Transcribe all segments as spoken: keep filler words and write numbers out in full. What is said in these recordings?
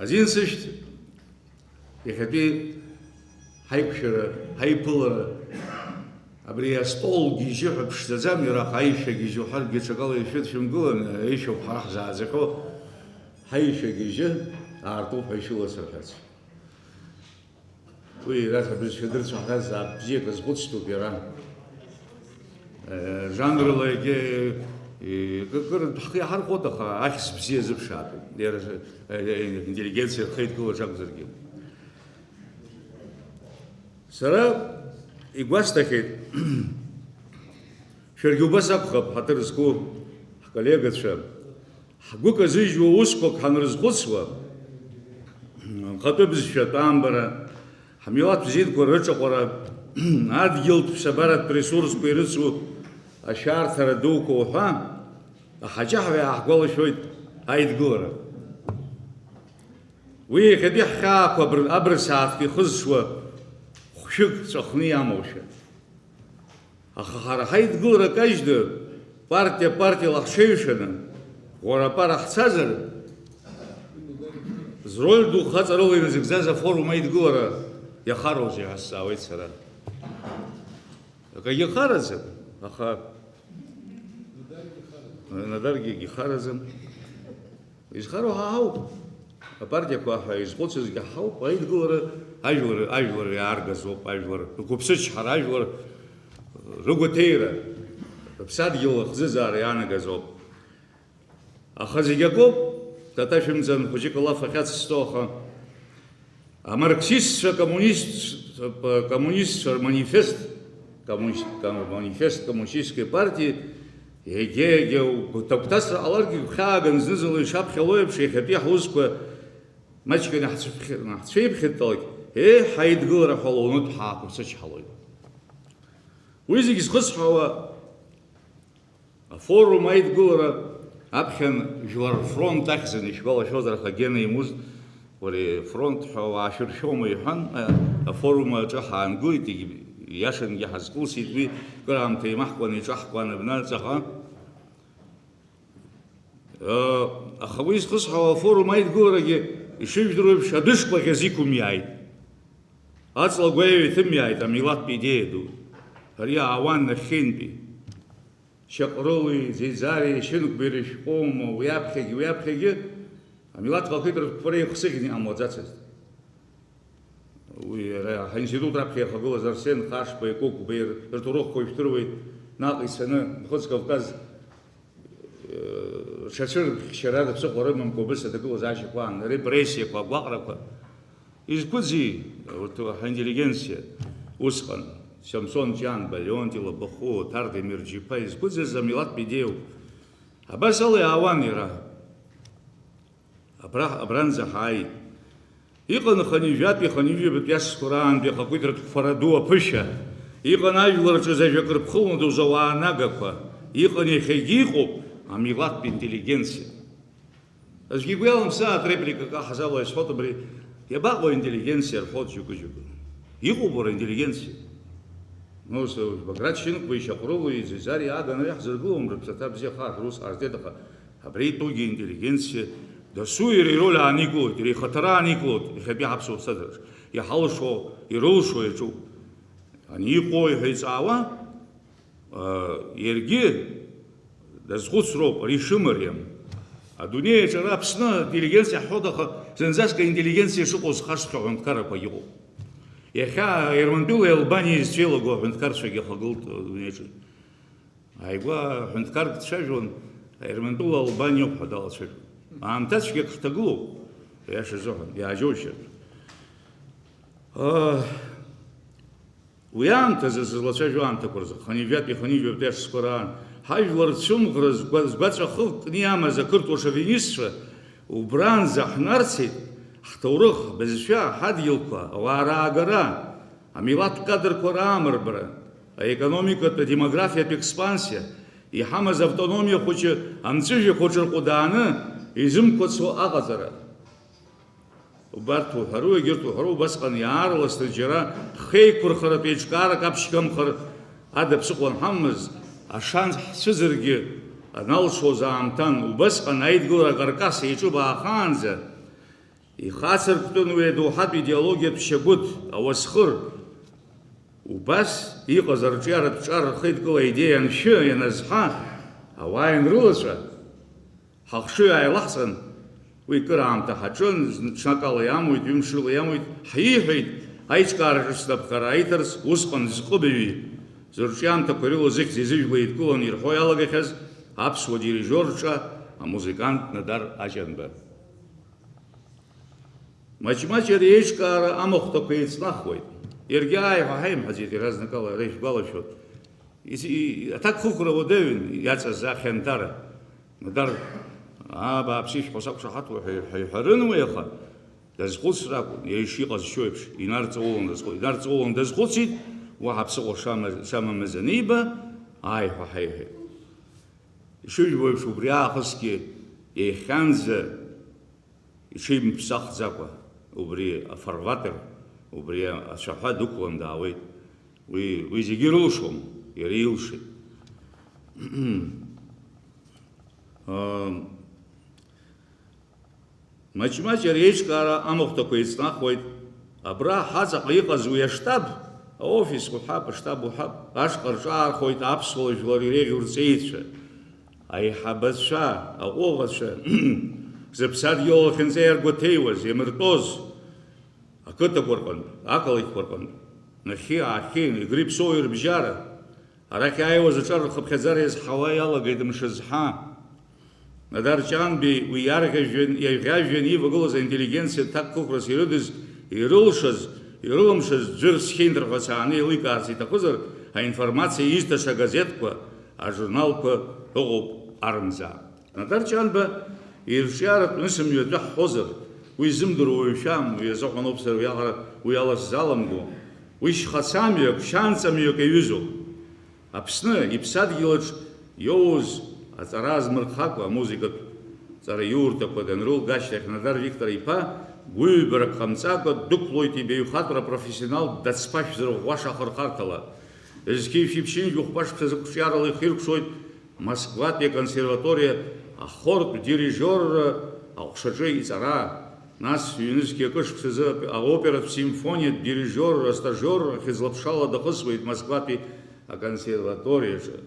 Азин сышьҭ, иахьатәи ҳаиқәшәара, ҳаиԥылара, абри астол гьежьы ҳәа ԥшӡаӡам, иара аиҩшәа гьежьы уҳәаргьы ҽакала ишәыдшәымгылан, аиҩшәоуп ҳара ҳзааӡахьоу, ҳаиҩшәа гьежьы аартуп ҳәа ишәыласырҳәарц. Уи иара абызшәа дырцәаҳәаз бзиак азхәыцтәуп иара. Э, жанрла егьа, э, кы-, кыр ҳхы иаҳархәоит, аха ахьӡ бзиа зыԥшаатәуп. Иара, э, э, интеллигенциа рхеидкылаҿ акәзаргьы. Сара игәасҭахьеит, шәаргьы убас акәхап, ҳаҭыр зқәу ҳколлегацәа, ҳгәы казыжьуа усқәак ҳанрызхәыцуа, нхатәы бызшәа атәамбара, ҳмилаҭ бзиақәа рыҿаҟәара, адгьылтә ԥсабаратә ресурсқәа ирыцу ашәарҭара дуқәа уҳәа, аҳаҷаҳәа иааҳгәалашәоит аидгылара. Уи иахьатәи ҳхьаақәа абр-, абырсааҭк ихызшуа хәшәык ҵәахны иамоушәа. Аха ҳара ҳаидгылара кажьда, партиа партиала ҳҽеиҩшаны, ӷәарапара ҳцазар, зроль ду хаҵарыла иназыгӡаз афорум аидгылара иахароузеи ҳәа сҵаауеит сара. Акагьы хараӡам, аха Надаргьы егьихараӡам. Изхароу ҳа ҳауп. Апартиақәа ҳәа изхәыцызгьы ҳауп, аидгылара ажәлар, ажәлар иааргаз ауп, ажәлар рқәыԥсычҳара, ажәлар рыгәаҭеира, рыԥсадгьыл ахӡыӡаара иаанагаз ауп. Аха зегь акоуп, Таҭа шәымӡан, хәыҷык алаф ахьацсҵо, аха Амарксистцәа, коммунист-, коммунистцәа рманифест, коммуни-, ком-, манифест коммунистической партии, егьа-егьа угәҭа-, гәҭасра ҟаларгьы, гәхьааган зны-зынла ишаԥхьало еиԥш, иахьатәи ҳусқәа маҷк ианаҳцәыԥхьа-, наҳцәеиԥхьытталак, еи, ҳаидгылара ҳәа лоунытә ҳаақәыԥсычҳалоит. Уи зегь зхысҳәаауа, Афорум аидгылара аԥхьан Жәлар рфронт ахьӡын, ишәгәалашәозар, аха Гена имуз, уара, фронт ҳәа уаашәыршәома, иҳәан, афорум аҿы ҳаангылеит, егьи-, иашангьы ҳазкылсит уи, кыраамҭа еимаҳкуан, еиҿаҳкуан абна ҵаҟа. Аха уи зхысҳәаауа афорум аидгыларагьы ишыжәдыруа еиԥш адәышқәа ӷьазы иқәымиааит. Аҵла гәаҩа иҭымиааит амилаҭтә идеиа ду. Ари аауан нахьхьынтәи. Шьаҟрылеи, Ӡеӡареи, Шьынқәбеи рышәҟәоума, уи аԥхьагьы, уи аԥхьагьы, амилаҭ ахақәиҭратә қәԥара еихсыӷьны иҟамлаӡацызт. Уи иара ҳаинститут раԥхьа иахагылаз Арсен Хашбеи, Кәыкәбеи рҭоурыхқәа ижәдыруеит, наҟ ицаны, Нхыҵ Кавказ, э, рҽацәырхьчара ада ԥсыхәа рымамкәа убыс аҭагылазаашьақәа аан, репрессиақәа, агәаҟрақәа. Изқәыӡи урҭ ҳаинтеллигенциа усҟан? Самсон Ҷанба, Леонти Лабахәы, Ҭарда Емирџьиԥа, изқәыӡыз амилаҭтә идеиоуп. Абас ала иаауан иара. Абра, абранӡа ҳааит. Иҟан хынҩажәатәи хынҩажәибатәи ашықәсқәа раантәи ахақәиҭратә қәԥара ду аԥышәа. Иҟан ажәлар рҿы зажәак рыԥхылнадоз ауаа нагақәа. Иҟан, иахьагьы иҟоуп амилаҭтә интеллигенциа. Аӡәгьы игәы иалымсааит, репликак аҳазалуа исҳәоит абри, иабаҟоу аинтеллигенциа рҳәоит џьоукы-џьоукы. Иҟоуп уара аинтеллигенциа. Ну, с-, Баграт Шьынқәбеи Шьаҟрылуи Ӡеӡари ааганы иаҳзыргылом, рыԥсаҭа бзиахааит, рус ҟарҵеит, аха абри итәугьы аинтеллигенциа дасу иара ироль ааникылоит, иара ихаҭара ааникылоит иахьатәи ҳаԥсуа ԥсҭазаараҿы. Иҳалшо, ирылшо иаҿуп. Ани иҟоу ҳәа иҵаауа, Иаргьы дазхәыцроуп, ари шымариам. Адунеи аҿы ара Аԥсны интеллигенциа ҳҳәоит, аха зынӡаск аинтеллигенциа шыҟоу зхашҭхьоу аҳәынҭқаррақәагьы ыҟоуп. Иахьа Ермантәылеи Албаниеи зцәеилаго аҳәынҭқарцәагьы ахагылт адунеи аҿы. Ааигәа ҳәынҭқарк дцәажәон, Ермантәыла Албаниоуп ҳәа далацәажәон. Аамҭа цәгьак ҳҭагылоуп, аиаша азыҳәан, иааџьоушьартә. Уи аамҭазы, сызлацәажәо аамҭақәа рзы, хынҩажәатәи хынҩажәи жәабатәи ашықәсқәа раан, ҳажәлар рцәымӷра згәа-, згәаҵәа хылкны иамаз ақырҭуа шовинистцәа убранӡа ҳнарцеит, ҳҭоурых, ҳбызшәа, ҳадгьылқәа, ауаа раагара, амилаҭтә кадрқәа раамырбара, аекономикатә, адемографиатә експансиа, иҳамаз автономиа хәыҷы амҵәыжәҩақәа рҿы рҟәыдааны изымқәацо аҟаҵара. Убарҭ уҳәару, егьырҭ уҳәару, убасҟан иаарласны џьара ҳхеиқәырхаратә еиҿкаарак аԥшьгамхар ада ԥсыхәа анҳамаз, ашанс ҳцәыӡыргьы аналшоз аамҭан, убасҟан аидгылара акаркас еиҿыбаахаанӡа, Ихацырктәын уи адоуҳатә идеологиатә шьагәыҭ, ауасхыр. Убас иҟаз арҿиаратә ҿар рхеидкыла аидеиа аншәы, ианазҳа, ауаа ианрылаҵәа, ҳахшыҩ ааилаҳҵан, уи кыр аамҭа ҳаҿын, зны ҽнакала иамуит, ҩымшала иамуит, ҳиҳәеит, аиҿкаараҿы снапхгара аиҭарц усҟан зҟыбаҩи, зырҿиамҭақәа ирылаз ихьӡи зыжәла еидкыланы ирҳәо иалагахьаз аԥсуа дирижиор рҿы амузыкант Надар Аҷанба. Маҷ-маҷ ари еиҿкаара амахәҭақәа еиҵнахуеит. Иаргьы ааи ҳәа ҳаимҳәаӡеит иаразнакала, иара ишәгәалашәоит. Ис-, и-, аҭакхықәра уадаҩын иаҵаз ахьанҭара. Надар, аа, бааԥс, ишәҳәо сақәшаҳаҭуа ҳәа, ҳәа иҳәарын уи, аха дазхәыцыр акәын, иара ишиҟазшьо еиԥш, инарҵаулан дазхәы-, инарҵаулан дазхәыцит, уаҳа ԥсыхәа шама-, шамамыз аниба, ааи ҳәа ҳаиҳәеит. Ишыжәбо еиԥш, убри аахысгьы иахьанӡа иҽимԥсахӡакәа, убри афарватер, убри ацәаҳәа дықәлан даауеит. Уи, уи зегьы ирылшом, иара илшеит. Ам, маҷ-маҷ ари еиҿкаара амахәҭақәа еиҵнахуеит. Абра ҳаҵаҟа иҟаз уи аштаб, аофис уҳәап, аштаб уҳәап, ашҟа рҿаархоит аԥсуа жәлар иреиӷьу рҵеицәа, аиҳабацәа, аҟәыӷацәа, зыԥсадгьыл лахьынҵа иаргәаҭеиуаз, иамыртәоз, ақыҭақәа рҟынтә, ақалақьқәа рҟынтә, нахьхьи-аахьхьи, игри-ԥсоуи рыбжьара, арахь иааиуаз аҿар рхыԥхьаӡара иазҳауа иалагеит мшызҳа. Надар Ҷанбеи уи иарӷьажәҩан, иаӷьажәҩан ивагылаз аинтеллигенциа ҭакқәыхәрас ирыдыз, ирылшаз, ирылымшаз ӡәыр зхьы инҭырҳәац ааны еиликаарц иҭахызар, аинформациа изҭаша агазеҭқәа, ажурналқәа ыҟоуп арымӡаа. Надар Ҷанба ирҿиаратә нысымҩа атәы ҳҳәозар, уи ззымдыруа уаҩ шәам, уи азыҳәан ауп сара уиаҟара уи ала сзаламго. Уи шьхацамҩак, шьанҵамҩак иаҩызоуп. Аԥсны иԥсадгьылаҿ иоуз аҵара азмырхакәа, амузыкатә ҵараиурҭақәа данрылга ашьҭахь, Надар Виктор-иԥа гәыҩбарак ҟамҵакәа ддәықәлоит ибаҩхатәра апрофессионалтә дацԥашә зырӷәӷәаша ахырхарҭала. Зқьи жәшәи ԥшьынҩажәи хәба шықәса азы қәҿиарала ихиркәшоит Москватәи аконсерваториа ахортә дирижиорра аҟәшаҿы иҵара, нас ҩнызқьи акы шықәсазы аоператә симфониатә дирижиорра астажиорра хьыӡла-ԥшала дахысуеит Москватәи аконсерваториаҿы.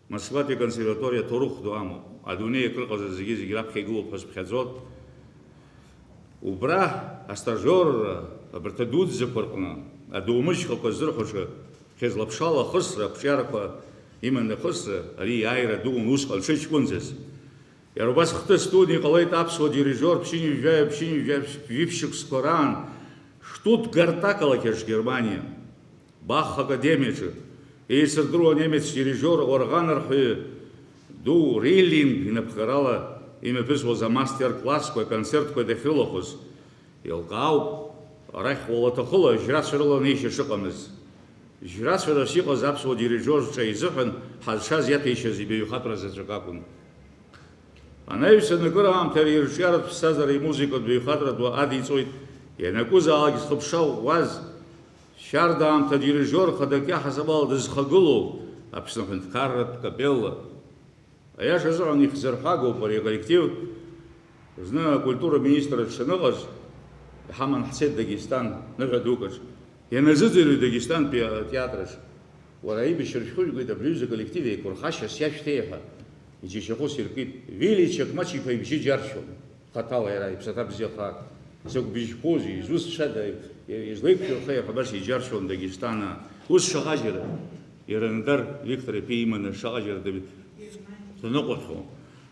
Москватәи аконсерваториа аҭоурых ду амоуп. Адунеи акрыҟазар зегьы-зегь раԥхьа игылоуп ҳәа сыԥхьаӡоит. Убра астажиорра абарҭ адуӡӡақәа рҟны, адоумыжьхақәа ззырҳәо аҿы хьыӡла-ԥшала ахысра, ақәҿиарақәа иманы ахысра, ари иааира дууан усҟан дшыҷкәынӡаз. Иара убас хҭыс дуны иҟалеит аԥсуа дирижиор ԥшьынҩажәаҩа, ԥшьынҩажәаҩа жәиԥшь шықәсқәа раан Штутгарт ақалақь аҿы, Германиа. Бах академиаҿы еицырдыруа анемец дирижиор, органарҳәаҩы ду Риллинг инапхгарала имҩаԥысуаз амастер-классқәа, аконцертқәа дахьрылахәыз, еилкаауп, арахь уалаҭахыла жьрацәарыла неишьа шыҟамыз. Жьрацәарас иҟаз аԥсуа дирижиор ҿа изыҳәан ҳазшаз иаҭәеишьаз ибаҩхатәра заҵәык акәын. Анаҩсан акыраамҭа ари ирҿиаратә ԥсҭазаареи музыкатә баҩхатәра ду адиҵоит, ианакәызаалак зхыԥша ӷәӷәаз, шьарда аамҭа адирижиор хадак иаҳасабала дызхагылоу Аԥсны аҳәынҭқарратә капелла. Аиаша азыҳәан ихьӡырҳәагоуп ари аколлектив. Зны акультура министр дшаныҟаз, иҳаман ҳцеит Дагестан, ныҳәа дукаҿ. Ианазыӡырҩы Дагестантәи атеатраҿ, уара аибашьра шәхыжәгоит, абри аҩыза аколлектив еиқәырхашьас иашәҭеи ҳәа иџьашьахәыс иркит. Вили Чакмач-иԥа ибжьы џьаршьон, хаҭала иара иԥсаҭа бзиахааит. Закә бжьқәоузеи, изусҭцәада, излеиқәшәо рхы иаҳәа абас иџьаршьон Дагестанаа. Ус шаҟа џьара, иара Нодар Виктор-иԥа иманы шаҟа џьара даб-, даныҟәахьоу.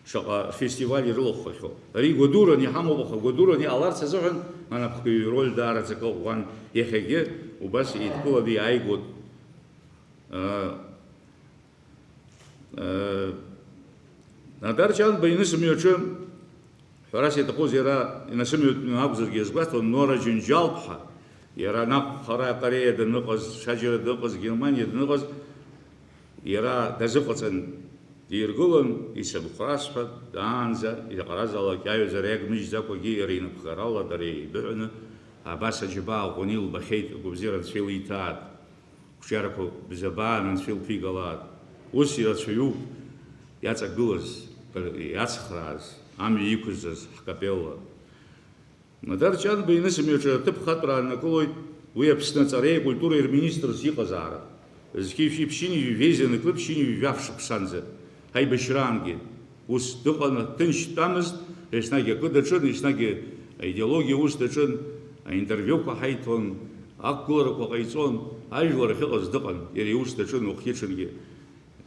Шаҟа фестиваль ирылахәхахьоу. Ари гәадуран иҳамоуп, аха гәадуран иҟаларц азыҳәан анапхгаҩы ироль даараӡа акы ӷәӷәан, иахьагьы убас еидкыланы иааигәоуп. Нодар Ҷанба инысымҩаҿы, ҳәарас иаҭахуз иара инасымҩатәны акәзаргьы иазгәасҭон, Нора Џьынџьал-ԥҳа, иара наҟ хара Кореиа даныҟаз, ҽаџьара дыҟаз, Германиа даныҟаз, иара дазыҟаҵан, диргылан, ицынхәрас ҳәа, даанӡа, изаҟаразаалак иаҩызара иагмыжьӡакәагьы иара инапхгарала дара еибыҳәаны, абас аџьабаа ӷәӷәаны илбахьеит, агәабзиара Анцәа илиҭааит, қәҿиарақәа бзабаан Анцәа илԥигалааит. Ус ирацәаҩуп иаҵагылаз, иацхрааз, амҩа иқәызҵаз ҳкапелла. Нодар Ҷанба инысымҩаҿы аҭыԥ хатәра ааннакылоит уи Аԥсны аҵареи акультуреи рминистрс иҟазаара, зқьи жәшәи ԥшьынҩажәи жәеиза ианакны ԥшьынҩажәи жәаф шықәсанӡа, ҳаибашьраангьы ус дыҟан, ҭынч дтәамызт, еснагь акы даҿын, еснагь аидеологиа ус даҿын, аинтервиуқәа ҳаиҭон, ақәгыларақәа ҟаиҵон, ажәлар ахьыҟаз дыҟан, иара иус даҿын уахгьы-ҽынгьы.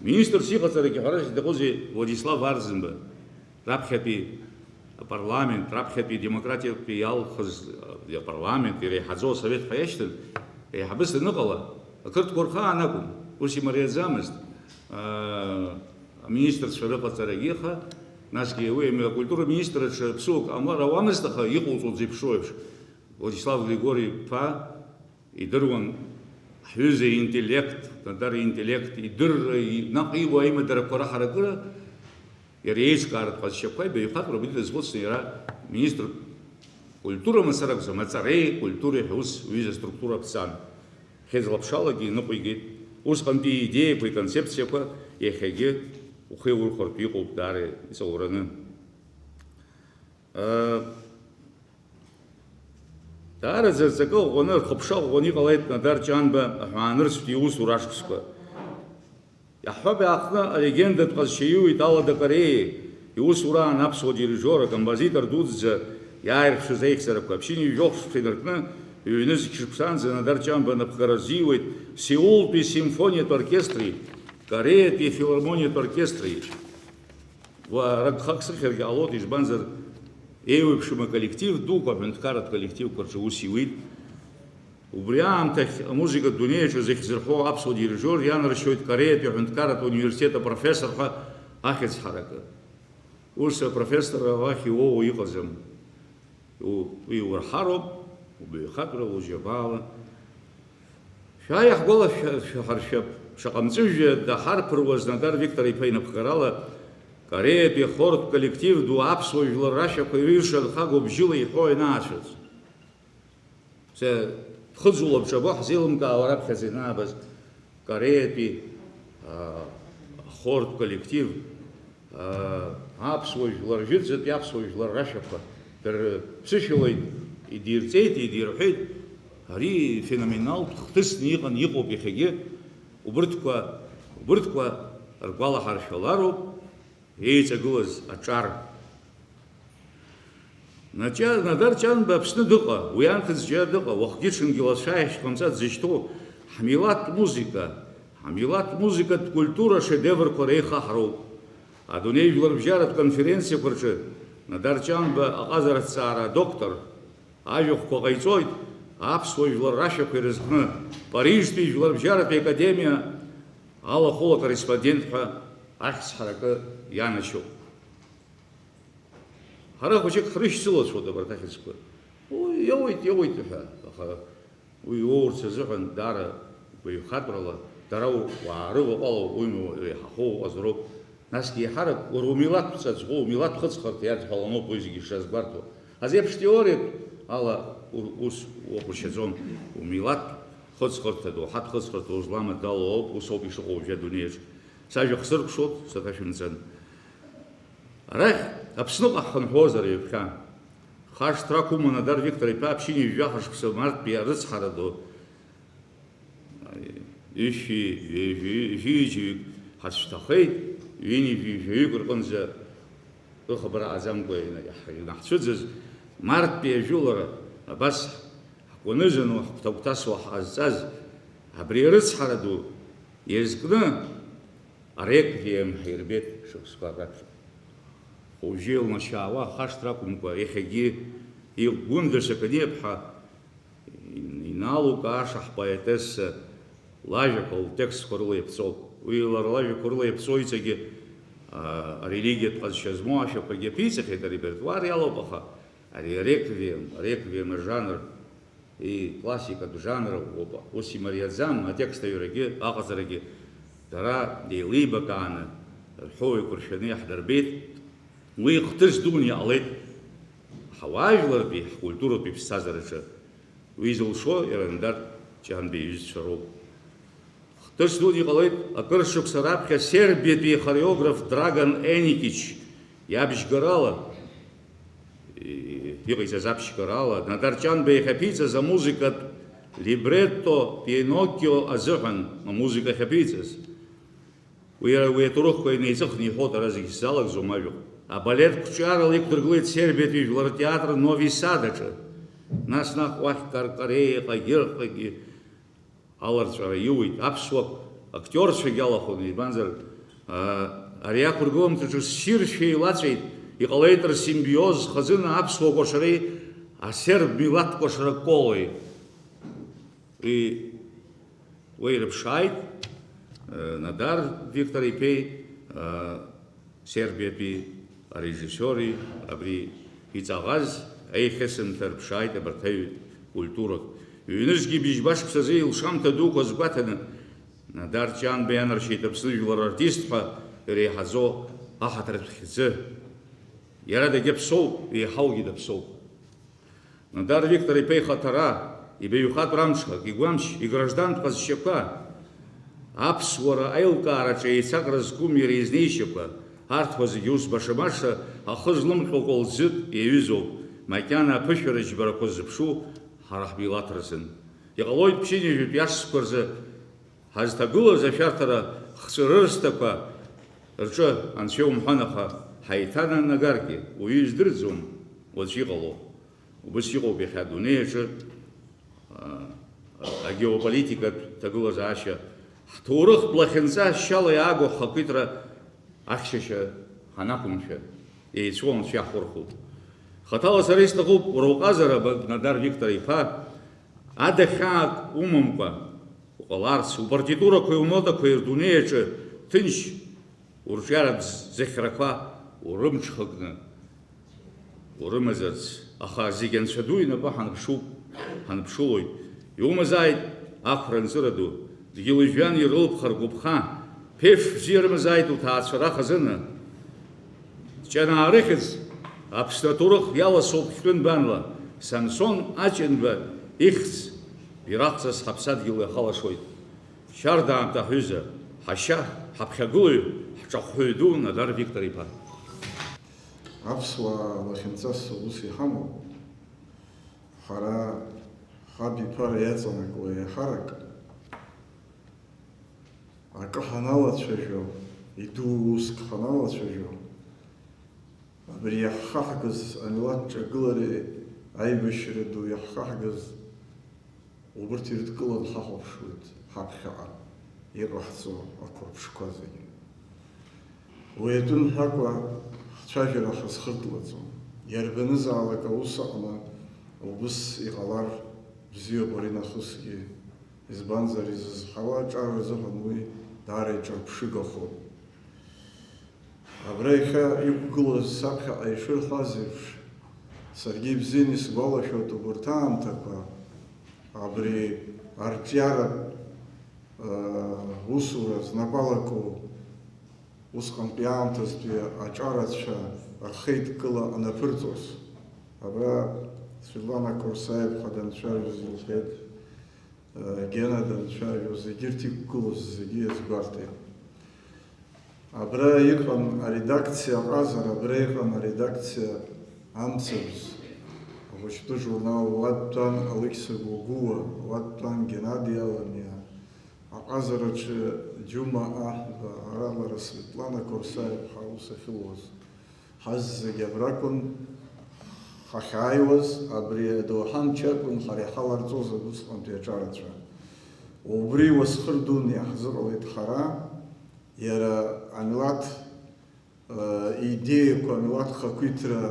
Министрс иҟаҵарагьы ҳәарас изҭахузеи, Владислав Арӡынба, раԥхьатәи апарламент, раԥхьатәи демократиатәи иалхыз, э, апарламент, иреиҳаӡоу асовет ҳәа иашьҭан, еиҳабыс даныҟала, ақырҭқәа рхаан акәын, ус имариаӡамызт, э, аминистрцәа рыҟаҵарагьы, аха, насгьы уи акультура министр аҿы ԥсыуак ҟамлар ауамызт, аха иҟоуҵон зеиԥшроу еиԥш. Владислав Григори-иԥа идыруан ҳҩыза иинтеллект, Нодар иинтеллект, идырра, и-, наҟ иуа аимадарақәа раҳаракыра, иара иеиҿкааратә ҟазшьақәа, ибаҩхатәра убри дазхәыцны иара министр культура мацара акәӡам, аҵареи культуреи ҳәа ус уҩыза структура ԥҵан. Хьыӡла-ԥшалагьы иныҟәигеит. Усҟантәи иидеиақәа, иконцепциақәа иахьагьы ухы иаурхәартә иҟоуп даара иҵаураны. Даараӡа рҵакы ӷәӷәаны, рхыԥша ӷәӷәаны иҟалеит Нодар Ҷанба аҳәаанырцәтәи иусура ашықәсқәа. Иаҳҳәап, иаахтны алегендатә ҟазшьа иуит Алада Кареи иусураан аԥсуа дирижиор, акомпозитор дуӡӡа иааирԥшыз аихьӡарақәа. Ԥшьынҩажәи жәохә шықәса инаркны, ҩ-нызқь шықәсаанӡа Нодар Ҷанба анапхгара рзиуеит Сеултәи симфониатә оркестри, Кореатәи афилармониатә оркестри. Уа, рагхак сыхьыргьы ҟалоит, избанзар, еиуеиԥшым аколлектив дуқәа, аҳәынҭқарратә коллективқәа рҿы ус иуит. Убри аамҭахь амузыкатә дунеиаҿы зегь зырҳәо аԥсуа дирижиор ианаршьоит Кореатәи аҳәынҭқарратә университет апрофессор ҳәа ахьӡ ҳаракы. Ус апрофессорра уахь иуоуа иҟаӡам. У-, уи урҳароуп, убаҩхатәра лжьабаала. Шәааи, ҳгәалашәа-, шәаҳаршәап, шаҟа мҵәыжәҩа даҳарԥыруаз Нодар Виктор-иԥа инапхгарала, Кореатәи ахортә коллектив ду аԥсуа жәлар рашәақәа ирҩырша нхагоу бжьыла иҳәо ианаацәырҵ. Сара ԥхыӡ улабҿабо ҳзеилымкаауа раԥхьаӡа ианаабаз Кореатәи, аа, ахортә коллектив, аа, аԥсуа жәлар, жәытәӡатәи аԥсуа жәлар рашәақәа дара ԥсышәала идирҵеит, идирҳәеит. Ари феноменалтә хҭысны иҟан, иҟоуп иахьагьы. Убырҭқәа, убырҭқәа ргәалаҳаршәалароуп. Еиҵагылаз аҿар. Наҷа-, Надар Ҷанба Аԥсны дыҟа, уи анҭыҵ џьара дыҟа, уахгьы-ҽынгьы лацәааихьшь ҟамҵа дзышьҭоу, ҳмилаҭтә музыка, ҳмилаҭтә музыкатә культура шедеврқәа реихаҳароуп. Адунеи жәларбжьаратә конференциақәа рҿы Надар Ҷанба аҟазара аҭҵаара адоктор, ажәахәқәа ҟаиҵоит, аԥсуа жәлар рашәақәа ирызкны, Парижтәи Жәларбжьаратәи Академиа алахәыла акорреспондент ҳәа ахьӡ ҳаракы ианашьоуп. Ҳара хәыҷык ҳрышьцылацәоит абарҭ ахьӡқәа. Уи иоуеит, иоуеит ҳәа, аха уи иоурц азыҳәан даара гәаҩхатәрала, дара уаа рываҟәала уимоу еиҳахоу ыҟазароуп. Насгьы еиҳарак уара умилаҭ ԥҵаӡӷәы, умилаҭ хыҵхырҭа иадҳәаланоуп уи зегьы шазгәарҭо. Азеиԥш теориатә ала у-, ус уҟәышьаӡом. Умилаҭ хыҵхырҭа, доуҳатә хыҵхырҭа узламадало ауп, ус ауп ишыҟоу уажәы адунеиаҿ. Сажәа хсыркәшоит, саҭашәымҵан. Арахь, Аԥсныҟа ҳхынҳәуазар ҩаԥхьа. Хашҭра ақәым Нодар Виктор-иԥа ԥшьынҩажәи жәаха шықәса марттәи арыцҳара ду ҩышәи ҩажәи ҩыџьаҩык ҳацәҭахеит, ҩынҩажәи жәаҩык рҟынӡа рыхабар аҟаӡамкәа ина-, иаҳ-, инаҳцәыӡыз марттәи ажәылара абас ҳкәанызану, ҳгәҭагәҭасуа ҳҟазҵаз абри арыцҳара ду иазкны ареквием ҳирбеит шықәсқәак раԥхьа. Хәыжьы илнашьаауа ахашҭра акәымкәа, иахьагьы игәында Сақаниаԥҳа иналукааша ҳпоетесса лажәақәа лтекстқәа рыла иаԥҵоуп. Уи лара лажәақәа рыла иаԥҵоу иҵегьы, а, арелигиатә ҟазшьа змоу ашәақәагьы аԥиҵахьеит арепертуар иалоуп, аха ари ареквием, ареквием ажанр, и-, классикатә жанр ауп, ус имариаӡам, атекст аҩрагьы, аҟаҵарагьы дара еилибакааны, рҳәоу еиқәыршәаны иаҳдырбеит. Уи хҭыс дуны иҟалеит ҳауаажәлартәи, ҳкультуратәи ԥсҭазаараҿы. Уи зылшо иара Нодар Ҷанба иҩызцәа роуп. Хҭыс дуны иҟалеит акыр шықәса раԥхьа Сербиатәи ахореограф Драган Еникич иабжьгарала. иҟаиҵаз аԥшьгарала, Надар Ҷанба иахьаԥиҵаз амузыкатә либретто Пиноккио азыҳәан амузыка ахьаԥиҵаз. Уи, уи аҭоурыхқәа инеиҵыхны иҳәоит, ара зегь сзалагӡом ажәахә. Абалет қәҿиарала иқәдыргылеит Сербиатәи жәлар ртеатр Нови Сад аҿы. Нас наҟ уахь Каркареиаҟагьы, Ҟагьы аларҵәара иуит. Аԥсуа актиорцәагьы алахәын, избанзар, а, ари ақәыргыламҭаҿы ссиршәа еилаҵәеит, иҟалеит рсимбиоз хазына аԥсуа кәашареи асерб милаҭ кәашара Колеи. Уи, уи ирыԥшааит, э, Надар Виктор иԥеи, э, Сербиатәи арежиссиори абри иҵаӷаз аихьысымҭа рыԥшааит абарҭ аҩ культурак. Ҩнызқьи бжьба шықәсазы илшамҭа дуқәа азгәаҭаны, Надар Ҷанба ианаршьеит Аԥсны жәлар артист ҳәа иреиҳаӡоу аҳаҭыртә хьӡы. Иара дагьаԥсоуп, еиҳаугьы даԥсоуп. Надар Виктор-иԥа ихаҭара, ибаҩхатәра амҽхак, игәамч, играждантә ҟазшьақәа, аԥсуара аилкаараҿы еицакра зқәым иара изнеишьақәа, арҭқәа зегьы ус баша-баша ахы злымҟьо кәалӡык иаҩызоуп, макьана аԥышәара џьбарақәа ззыԥшу ҳара ҳмилаҭ рзын. Иҟалоит ԥшьынҩажәатәи ашықәсқәа рзы ҳазҭагылаз ашәарҭара хҵәырырсҭақәа рҿы, анцәа иумҳәан, аха ҳаиҭананагаргьы, уаҩы издырӡом уаҵәы иҟало. Убыс иҟоуп иахьа адунеи аҿы, а, агеополитикатә ҭагылазаашьа. Ҳҭоурыхтә лахьынҵа ашьала иааго ҳхақәиҭра ахьчашьа ҳанақәымшәа, еицәоу анцәа иаҳхәырхәоуп. Хаҭала сара исҭахуп, уара уҟазара, Надар Виктор-иԥа, ада хьаак умамкәа уҟаларц, упартитурақәеи унотақәеи рдунеи аҿы ҭынч урҿиаратә зыхьрақәа урымҽхакны урымазарц, аха зегь Анцәа ду инапы ҳанԥшуп, ҳанԥшылоит. Иумазааит, ахәра нҵыра ду, дгьыли жәҩани ирылԥха ргәыԥха, ԥеиԥш бзиа рымазааит уҭаацәара хазына. Ҷанаа рыхьӡ Аԥсны аҭоурых иаласоуп хьтәы нбанла, Самсон Аҷынба ихьӡ бираҟҵас ҳаԥсадгьыл иахалашоит. Шьардаамҭа ҳҩыза, ҳашьа, ҳаԥхьагылаҩ, ҳҿахәҳәаҩ ду Надар Виктор-иԥа. Аԥсуаа лахьынҵас ус иҳамоуп. Ҳара ҳабиԥара иаҵанакуа еиҳарак акы ҳаналацәажәо, иду уск ҳаналацәажәо, абри иаҳхаҳгаз амилаҭ ҿагылареи аибашьра ду иаҳхаҳгаз убырҭ ирыдкылан ҳахәаԥшуеит ҳаԥхьаҟа иҟаҳҵо ақәырԥшқәа зегьы. Уи атәы мҳәакәа ҳцәажәара ҳазхыртлаӡом. Иарбанызаалак аус аҟны убыс иҟалар бзиоуп аринахысгьы, избанзар, изызҳауа аҿар рзыҳәан уи даара иҿырԥшыгахоит. Абра иахьа иқәгылаз саԥхьаҟа ишырҳәаз еиԥш, саргьы ибзианы исгәалашәоит убарҭ аамҭақәа, абри арҿиаратә, э, усура знапы алаку усҟантәи аамҭазтәи аҿарацәа рхеидкыла анаԥырҵоз. Абра Светлана Корсаиԥҳа данцәажәоз илҳәеит, э, Гена данцәажәоз, егьырҭ иқәгылоз зегьы иазгәарҭеит. Абра иҟан аредакциа аҟазара, абра иҟан аредакциа амцабз. Ахәыҷтәы журнал уа дтәан Алықьса Гәыгәуа, уа дтәан Геннади Аламиа. Аҟазараҿы Џьума Аҳәба, ара лара Светлана Корсаиԥҳа аус ахьылуаз. Ҳаззегь абракәын ҳахьааиуаз, абри адоуҳа мчы акәын ҳара иҳаларҵоз убысҟантәи аҿарацәа. Убри уасхыр дуны иаҳзыҟалеит ҳара, иара амилаҭ, э, идеиақәа, амилаҭ хақәиҭра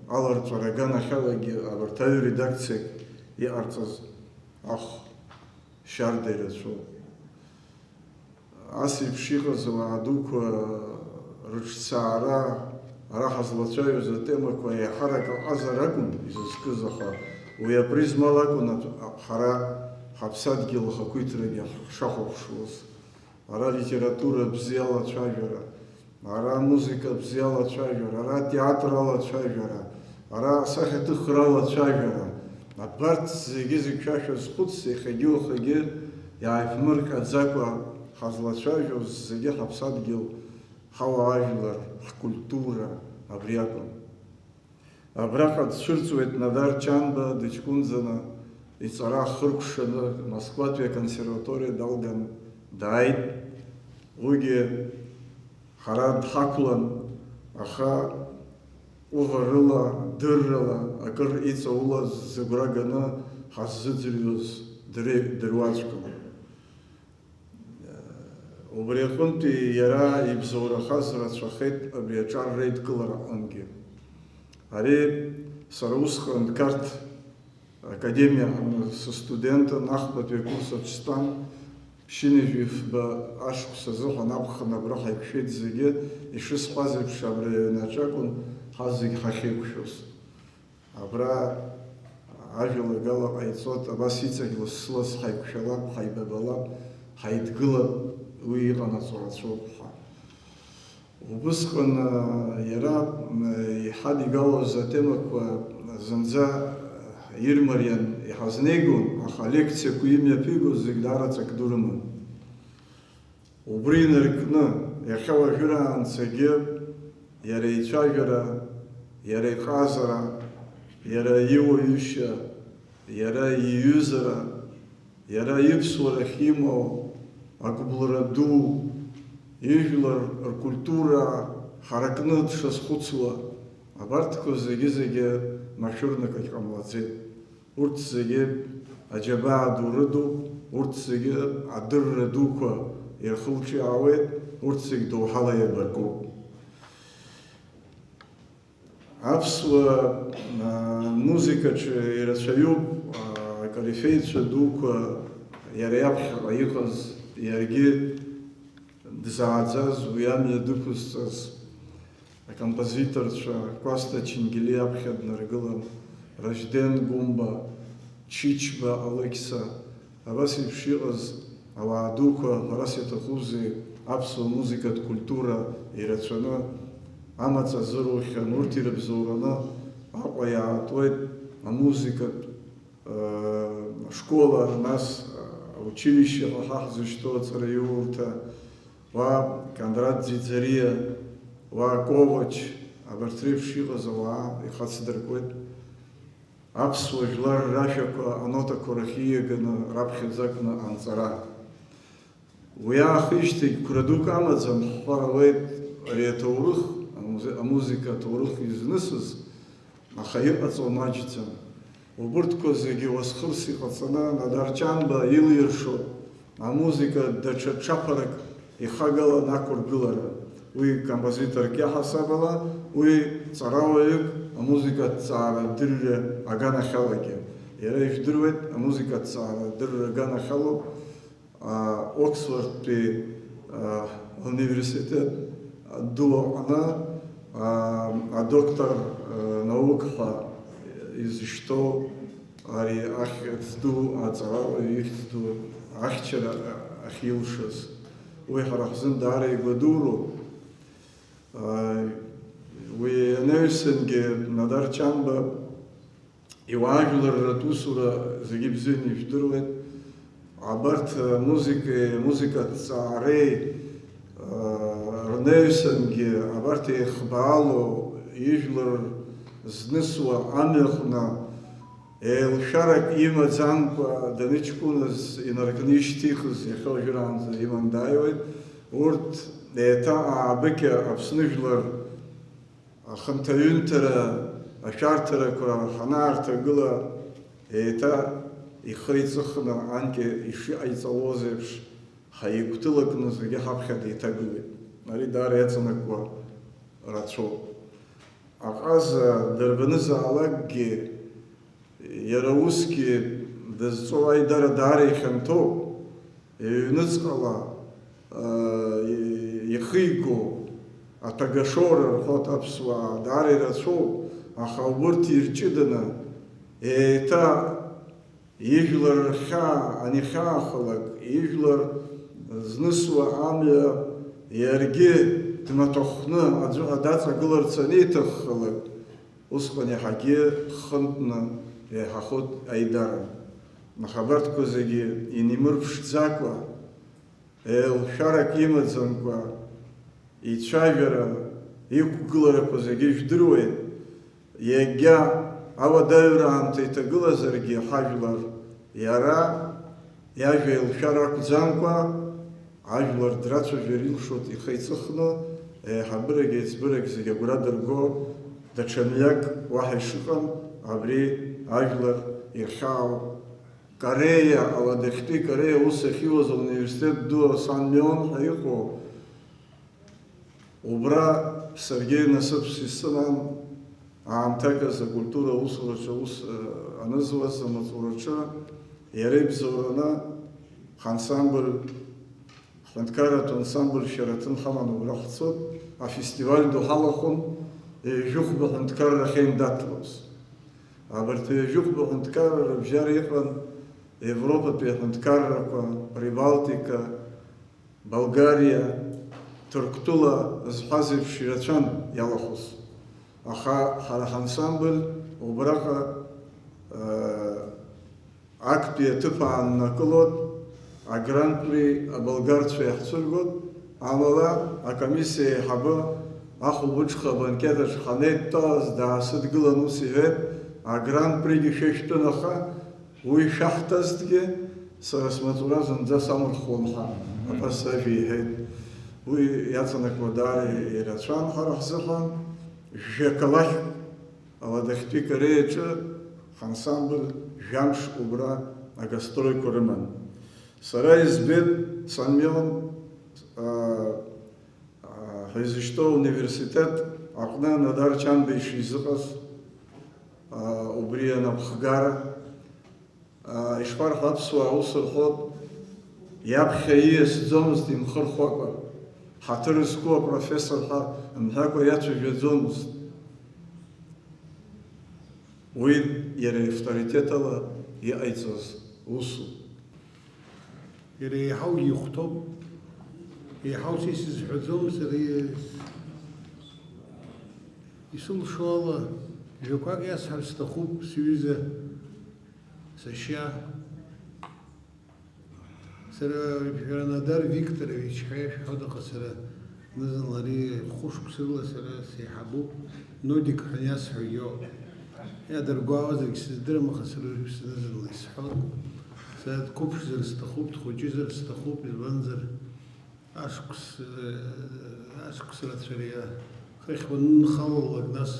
аларҵәара аганахьалагьы абарҭ аҩ редакциак иҟарҵаз ахә шьарда ирацәоуп. Ас еиԥш иҟаз ауаа дуқәа рыҿцаара, ара ҳазлацәажәоз атемақәа еиҳарак аҟазара акәын изызкыз, аха уи апризмала акәын аҭ-, ҳара ҳаԥсадгьыл ахақәиҭрагьы ҳшахәаԥшуаз. Ара литература бзиала ацәажәара, ара амузыка бзиала ацәажәара, ара атеатр ала ацәажәара, ара асахьаҭыхра ала ацәажәара, абарҭ зегьы-зегь шәа шәазхәыц, иахьагьы уахагьы иааиԥмырҟьаӡакәа ҳазлацәажәоз зегьы ҳаԥсадгьыл, ҳауаажәлар, ҳкультура абри акәын. Абраҟа дцәырҵуеит Надар Чанба, дыҷкәынӡаны иҵара ахыркәшаны Москватәи аконсерваториа далган дааит. Уигьы ҳара дҳақәлан, аха ҟәыӷарыла, дыррала акыр иҵаулаз зыгәра ганы ҳаззыӡырҩуаз дыруаӡәкын. Убри аҟынтәи иара ибзоурахаз рацәахеит абри аҿар реидкылара аҟынгьы. Ари сара усҟан Қарҭ академиа аҟны сыстудентын, ахԥатәи акурс аҿы стәан, ԥшьынҩажәи фба ашықәс азыҳәан аԥхын абра ҳаиқәшәеит зегьы, ишысҳәаз еиԥш, абри аҩнаҿы акәын ҳазегь ҳахьеиқәшәоз. Абра ажәалагала ҟаиҵоит, абас иҵегь лассы-ласс ҳаиқәшәалап, ҳаибабалап, ҳаидгылап, уи иҟанаҵо рацәоуп ҳәа. Убысҟан, а, иара, м, иҳадигалоз атемақәа зынӡа ирмариан иҳазнеигон, аха алекциақәа имҩаԥигоз зегь даара ҵак ду рыман. Убри инаркны, иахьа уажәраанӡагьы иара ицәажәара, иара иҟазара, иара иуаҩышьа, иара иҩызара, иара иԥсуарахь имоу агәыбылра ду, ижәлар ркультура ҳаракны дшазхәыцуа, абарҭқәа зегьы-зегьы машәырнакгьы ҟамлаӡеит. Урҭ зегьы аџьабаа ду рыдуп, урҭ зегьы адырра дуқәа ирхылҿиаауеит, урҭ зегь доуҳала иабаркуп. Аԥсуа, а, музыкаҿы ирацәаҩуп, а, акорифеицәа дуқәа иара иаԥхьаҟа иҟаз, иаргьы дызааӡаз, уи амҩа дықәызҵаз акомпозиторцәа, Кәасҭа Чингели аԥхьа днаргылан, Ражден Гәымба, Чичба Алықьса, абас еиԥш иҟаз ауаа дуқәа, ҳәарас иаҭахузеи, аԥсуа музыкатә культура ирацәаны амаҵ азырухьан, урҭ ирыбзоураны Аҟәа иаатуеит амузыкатә школа, нас, аучилишье ҳәа ҳзышьҭоу аҵараиурҭа, уа Кондрат Ӡиӡариа, уа Ковач, абарҭ реиԥш иҟаз ауаа ихацдыркуеит. Аԥсуа жәлар рашәақәа анотақәа рахь ииаганы раԥхьаӡакны анҵара. Уи аахижьҭеигь қәра дук амаӡам, ҳҳәар ауеит, ари аҭоурых, амузи-, амузыка аҭоурых изнысыз, аха иҟаҵоу маҷӡам. Убырҭқәа зегьы уасхырс иҟаҵаны, Надар Чанба илиршо амузыка даҽа ҿаԥарак ихагалан ақәыргылара. Уи композиторк иаҳасабала, уи ҵарауаҩык, амузыкатә ҭҵаарадырра аганахьалагьы. Иара ижәдыруеит, амузыкатә ҭҵаарадырра аганахьалоуп. А, Оксфордтәи, а, университет ду аҟны, а, адоктор, а, наук ҳәа изышьҭоу ари ахьӡ ду, аҵарауаҩ ихьӡ ду ахьчара ахьилшаз. Уи ҳара ҳзын даара игәадуроуп. А, уи анаҩсангьы Надар Чанба Иуаажәларратә усура зегьы бзианы ижәдыруеит. Абарҭ, э, музыкеи, музыкатә ҭҵаареи, э, рнаҩсангьы абарҭ еихбаало ижәлар знысуа амҩаҟны еилшәарак имаӡамкәа даныҷкәыназ инаркны ишьҭихыз иахьа уажәраанӡа иман дааиуеит. Урҭ еиҭа аабыкьа Аԥсны жәлар Ахынҭаҩынҭара ашәарҭарақәа ҳанаарҭагыла, еиҭа ихы иҵыхны анкьа ишиҟаиҵалоз еиԥш, ҳаигәҭылакны зегьы ҳаԥхьа деиҭагылеит. Ари даара иаҵанакуа рацәоуп. Аҟаза дырбанызаалакгьы, Иара усгьы дызҵоу аидара даара ихьанҭоуп, иҩныҵҟала, аа, ихиго аҭагашоура рҳәоит аԥсуаа, даара ирацәоуп, аха убырҭ ирҷыданы, еиҭа ижәлар рхьаа анихьаахалак, ижәлар знысуа амҩа иаргьы дмаҭәахәны аӡәы даҵагыларц аниҭаххалак, Усҟан иаҳагьы хынтәны еиҳахоит аидара. Аха абарҭқәа зегьы инимырԥшӡакәа, еилшәарак имаӡамкәа, ицәажәара, иқәгыларақәа зегьы ижәдыруеит. Иагьа ауадаҩра аамҭа иҭагылазаргьы ҳажәлар, иара иажәа илшәар акәӡамкәа, ажәлар драцәажәар илшоит ихы иҵыхны, еиҳабырагь еиҵбырагь зегь агәра дырго, даҽа мҩак уаҳа ишыҟам, абри ажәлар ирхьаау Кореиа, Аладахьтәи Кореиа аус ахьиуаз ауниверситет ду Санмион ҳәа иҟоу, убра саргьы насыԥс исыман, аамҭак азы акультура аусураҿы аус, э, анызуаз амаҵураҿы иара ибзоураны ҳансамбль, ҳҳәынҭқарратә ансамбль шәара аҭын ҳаманы убра ҳцот, афестиваль ду ҳалахәын, ҩажәихәба ҳәынҭқарра ахьеиндаҭлоз. Абарҭ ҩажәихәба ҳәынҭқарра рыбжьара иҟан Европатәи аҳәынҭқаррақәа, Прибалтика, Болгариа, Ҭырқәтәыла зҳәаз еиԥш ирацәан иалахәыз. Аха ҳара ҳансамбль убраҟа, э, актәи аҭыԥ ааннакылот, агран-при аболгарцәа иаҳцәыргот, амала акомиссиа аиҳабы ахәылбыҽха абанкет аҿы ҳанеидтәалаз даасыдгылан ус иҳәеит, агран-пригьы шәа шәтәын, аха уи шәаҳҭазҭгьы, сара смаҵура зынӡа самырхуам ҳәа абас ажәа иҳәеит. Уи иаҵанакуа даара ирацәан ҳара ҳзыҳәан, жәа-калақь Аладахьтәи Кореиаҿы ҳансамбль жәамш убра агастрольқәа рыман. Сара избеит Санмион, аа, ҳәа изышьҭоу ауниверситет аҟны Надар Чанба ишизыҟаз, аа, убри анапхгара, аа, ишԥарҳәо, аԥсуаа ус рҳәоит, иаԥхьа ииасӡомызт имхырхәакәа, ҳаҭыр зқәу апрофессор ҳәа мҳәакәа иацәажәаӡомызт. Уи иара авторитет ала иҟаиҵоз усуп. Иара еиҳаугьы ихәҭоуп, еиҳау са исызҳәаӡом, сара ис-, исылшо ала жәақәак иасҳәар сҭахуп, сҩыза, сашьа. Сара, шәара Надар Викторович ҳәа ишәҳәоит, аха сара зны-зынла ари хәышықәса рыла сара сеиҳабуп, Нодик ҳәа иасҳәо иоуп. Иадыргәаауазаргь сыздырам, аха сара уажәы зны-зынла исҳәоит. Сара дқәыԥшзар сҭахуп, дхәыҷызар сҭахуп, избанзар, ашықәс, ашықәс рацәа иа-, хыхь уанынхалалак, нас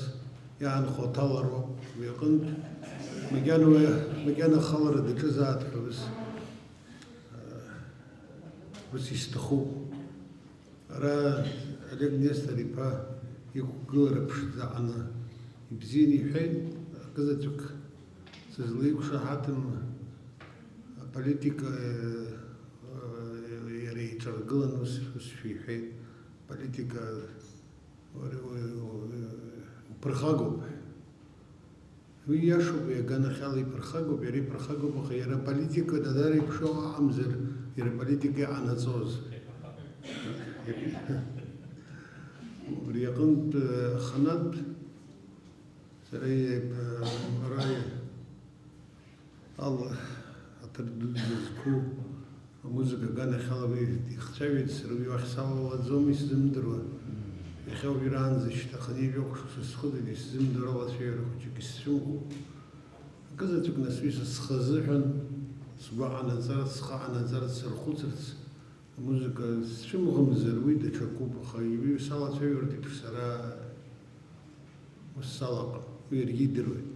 иаанхо аҭалароуп. Уи аҟынтә, макьана уи, макьана ахалара даҿызаат ҳәа ус, ус исҭахуп. Ара Олег Нестор-иԥа иқәгылара ԥшӡа аҟны ибзианы иҳәеит, акызаҵәык сызлеиқәшаҳаҭым аполитика, э, иара иҿаргылан ус, ус шәиҳәеит, аполитика уара, уара, уара, уԥырхагоуп. Уи иашоуп, уи аганахьала иԥырхагоуп, иара иԥырхагоуп, аха иара аполитика дадара иԥшуа аҟамзар, иара аполитика иҟанаҵоз. Убри аҟынтә, э, аханатә, сара, э, ара, Алла, аҭыр дуӡӡа зқәу амузыка аганахьала уи ихцәажәеит, сара уи уахь салалаӡом, исзымдыруа. Иахьа уажәраанӡа шьҭаханы ҩажәа хәшықәса схыҵит, исзымдыруа алацәажәара хәыҷык исцәымӷуп. Акызаҵәык нас уи са схы азыҳәан, сгәы анаҵарц, схы анаҵарц, сырхәыцырц, амузыка сцәымӷымзар, уи даҽакуп, аха уи салацәажәартә еиԥш сара ус салаҟам, уи иаргьы идыруеит.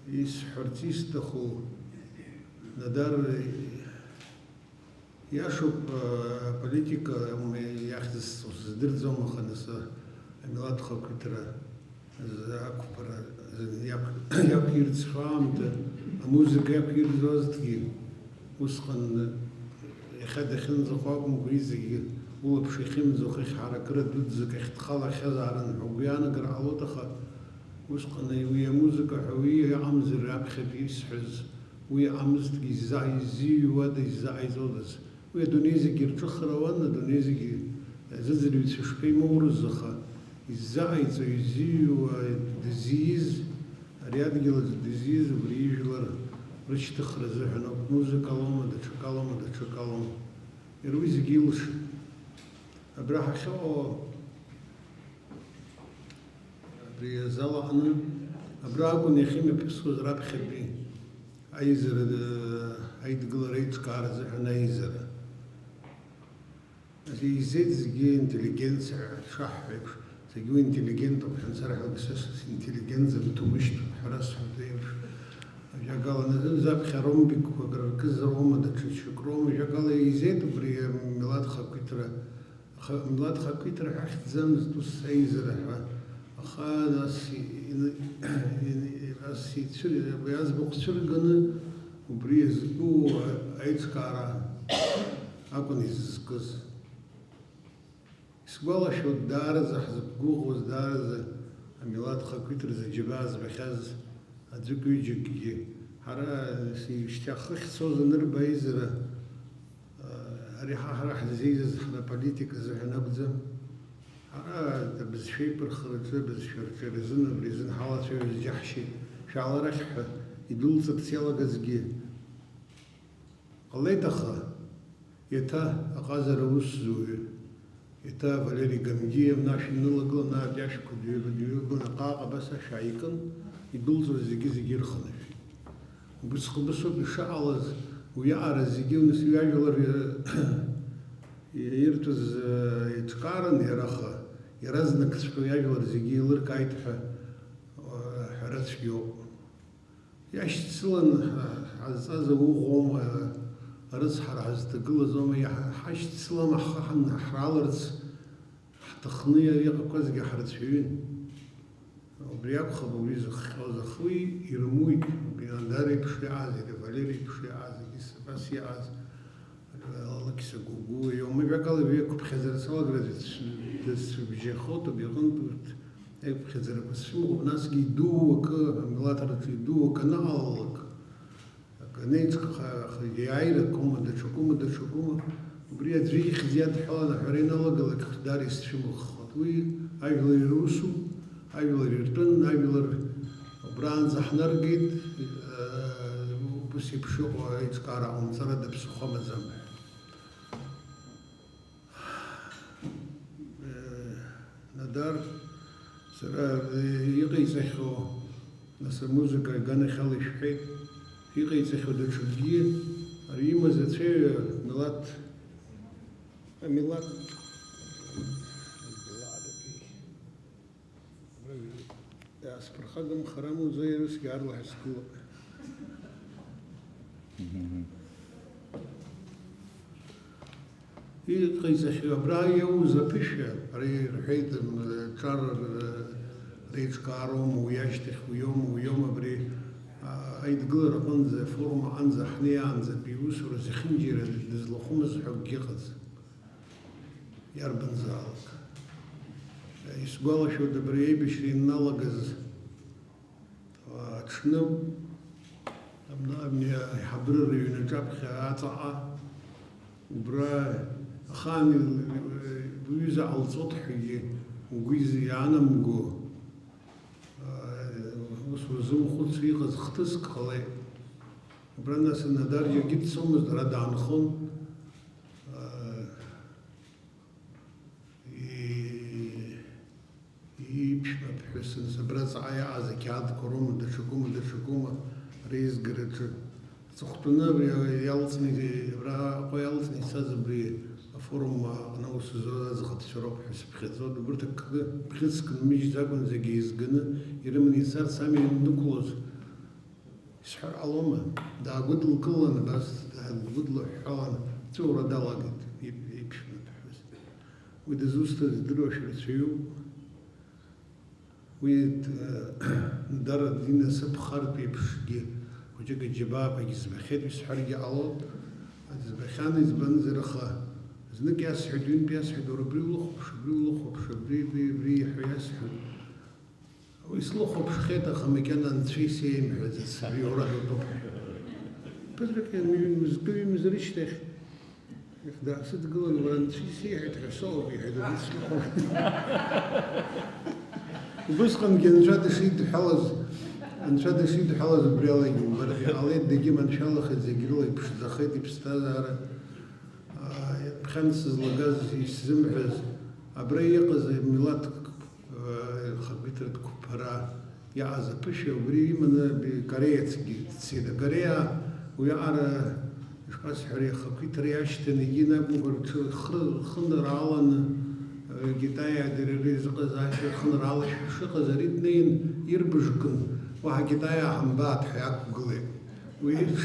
Исҳәарц исҭаху, Надар, иашоуп, аполитика иахьӡысҵо сыздырӡом, аха нас амилаҭ хақәиҭра азы ақәԥара азы иақә-, иақәирӡхьоу аамҭа, амузыка иақәирӡуазҭгьы, усҟан иахьа дахьынӡахәо акәымкәа, уи зегьы улаԥш иахьымӡо, хыхь ҳаракыра дуӡӡак ахь дхалахьазаарын ҳәа угәы иаанагар ҟалоит, аха Усҟан уи амузыка ҳәа уи иҟамзар, раԥхьатәи исҳәаз, уи иҟамызҭгьы изза-, иззиҩуада, иззааиӡодаз? Уи адунеи зегьы ирҿыхарауан, адунеи зегьы зыӡырҩцәа шԥеимоурыз, аха иззааиҵо, иззиҩуа, дызиз, ари адгьыл аҿы дызиз, убри ижәлар рышьҭыхра азыҳәан ауп, музыкалоума, даҽакалоума, даҽакалоума. Иара уи зегьы илшеит. Абра ҳахьыҟоу Ари азал аҟны абра акәын иахьымҩаԥысуаз раԥхьатәи аизара, аидгылара, аиҿкаара азыҳәан аизара. Еизеит зегьы, интеллигенциа ҳәа шаҳҳәо еиԥш, зегьы уи интеллигентуп ҳәа ансарҳәалак, са синтеллигент зымҭомышьҭ ҳәа расҳәоит еиԥш. Ажәакала, анаҩс аԥхьа ромбикқәак раркыз роума, даҽа џьоук роума, ажәакала, еизеит убри амилаҭ хақәиҭра. Аха милаҭ хақәиҭра ҳәа ахьӡӡамызт ус аизара ҳәа. Аха ас ин-, ин-, ас ицәыр-, абри аӡбахә цәырганы убри иазку аиҿкаара акәын изызкыз. Исгәалашәоит даараӡа ҳзықәгәыӷуаз, даараӡа амилаҭ хақәиҭразы џьабаа збахьаз аӡәык-ҩыџьакгьы. Ҳара, шьҭа ахы ахьцоз анырба аизара, ари ҳа ҳара ҳзеизаз ҳара аполитика азыҳәан акәӡам. Ҳара абызшәа еиқәырхараҿы, абызшәа рҿы рзын, абри азын ҳалацәажәоз џьаҳшьеит, шәаала арахь ҳәа идәылҵырц иалагазгьы ҟалеит, аха еиҭа аҟазара аусзуҩы, еиҭа Валери Гамгиев, нас шәынылагылан, арҭ иашәқәа дҩагылан, аҟааҟ абас ашә ааикын, идәылҵуаз зегьы-зегьы ирхынҳәит. Убысҟ-, убысоуп ишыҟалаз, уиаҟара зегьы, нас, уи ажәлар иртәыз, э, еиҿкааран иара, аха иаразнакҵәҟьа уи ажәлар зегьы еилыркааит ҳәа, э, ҳәара цәгьоуп. Иашьцылан ҳа-, ҳазҵаз ауӷәӷәоума, арыцҳара ҳазҭагылаз аума, иаҳ-, ҳашьцылама ҳхы ҳан-, ҳраларц ҳҭахны иа-, иҟақәазгьы ҳарацәаҩын. Убри акәхап, убри зыхҟьоз, аха уи ирымуит, убри Нодар иеиԥш иааз, иара Валери иеиԥш иааз, егьыс абас иааз, Алықьса Гогәуа иоума, жәакала, уи ақәыԥхьаӡара салагара дыцә-, дыцәыбжьахоит, убри аҟынтә урҭ аиқәԥхьаӡарақәа сцәымӷуп, насгьы идуу акы, амилаҭраҿы идуу акы аныҟалалак, акы анеиҿкаха, аха иааиракоума, даҽакума, даҽакума, убри аӡәы ихьӡ иадҳәалан аҳәара ианалагалак, даара исцәымӷхоит. Уи ажәлар ирусуп, ажәлар иртәын, ажәлар убраанӡа ҳнаргеит, э, убас еиԥш иҟоу аиҿкаара ҟаумҵарада ԥсыхәа амаӡам ҳәа. Э, Нодар, сара, э, иҟаиҵахьоу, нас, амузыка аганахьала ишәҳәеит, иҟаиҵахьоу даҽакгьы, ари имаз ацәаҩа милаҭ, амилаҭ, Иаасԥырхагамхар амуӡои, усгьы арлаҳәа сгылоуп. Иҟаиҵахьоу абра иоуз аԥышәа, ари рҳәеит, м, ҿар р-, реиҿкаароума, уи ашьҭахь уиоума, уиоума, абри, а, аидгылара аҟынӡа, афорум аҟынӡа ҳнеиаанӡатәи иусура зехьынџьара дызлахәымыз ҳәа акгьы ыҟаӡам. Иарбанзаалак. Исгәалашәоит, абри аибашьра ианалагаз аҽны, абна-, абни аиҳабыра рыҩнаҿаԥхьа аҵаҟа, убра ахаан уҩыза ҟалҵоит ҳәагьы угәы из-, иаанамго, ус узымхәыцуа иҟаз хҭыск ҟалеит. Убра нас Нодар џьаргьы дцомызт, ара даанхон. И-, иԥшәма ԥҳәыс, нас, абра ҵаҟа иаҟаз ақьаадқәа роума, даҽакума, даҽакума реизгараҿы аҵыхәтәаны абри иалҵны, абра Аҟәа иалҵны ицаз абри афорум аҟны аус зуаз аӡӷабцәа роуп ҳәа сыԥхьаӡоит. Убырҭ акы бӷьыцк нмыжьӡакәан зегьы еизганы ирыманы ицарц ами ианнықәлоз. Исҳәар ҟалома? Даагәыдлкылан, абас даагәыдлыҳәҳәалан, аҵәыуара далагеит иб-, иԥшәма ԥҳәыс. Уи дызусҭаз идыруашәа рацәаҩуп. Уи д-, дара динасыԥхартә еиԥшгьы, хәыҷык аџьабаақәагьы збахьеит, исҳәаргьы ҟалоит. Збахьан, избанзар, аха знык иасҳәеит, ҩынтә иасҳәеит, уара абри улыхәаԥш, абри улыхәаԥш, абри, абри, абри ҳәа иасҳәеит. Уи слыхәаԥшхеит, аха макьана анцәа исеимҳәаӡац, сара иура дутәуп ҳәа. Ԥыҭрак ианҩымыз, кы ҩымз рышьҭахь, даасыдгылан, уара анцәа исеиҳәеит ҳәа соуп, иҳәеит, убри слыхәаԥш. Убысҟангьы анцәа дышидҳәалаз, анцәа дышидҳәалаз убри алагьы убаргьы ҟалеит, дагьыманшәалахеит, зегь рыла иԥшӡахеит иԥсҭазаара. Аа, ԥхьан сызлагаз, исзымҳәаз, абра иҟаз амилаҭ Рхақәиҭратә қәԥара Иааз аԥышәа убри иманы Кореецгьы дцеит. Акореиаа уиаҟара, ишԥасҳәари, ахақәиҭра иашьҭан, егьи акәымкәа рҽы-, рхы-, рхынрааланы, э, Китаиаа дара рзыҟазаашьа рхынраалашәа шыҟаз ари днеин ирбыжкын, уаҳа Китаиаа ҳамбааит ҳәа иақәгылеит. Уи еиԥш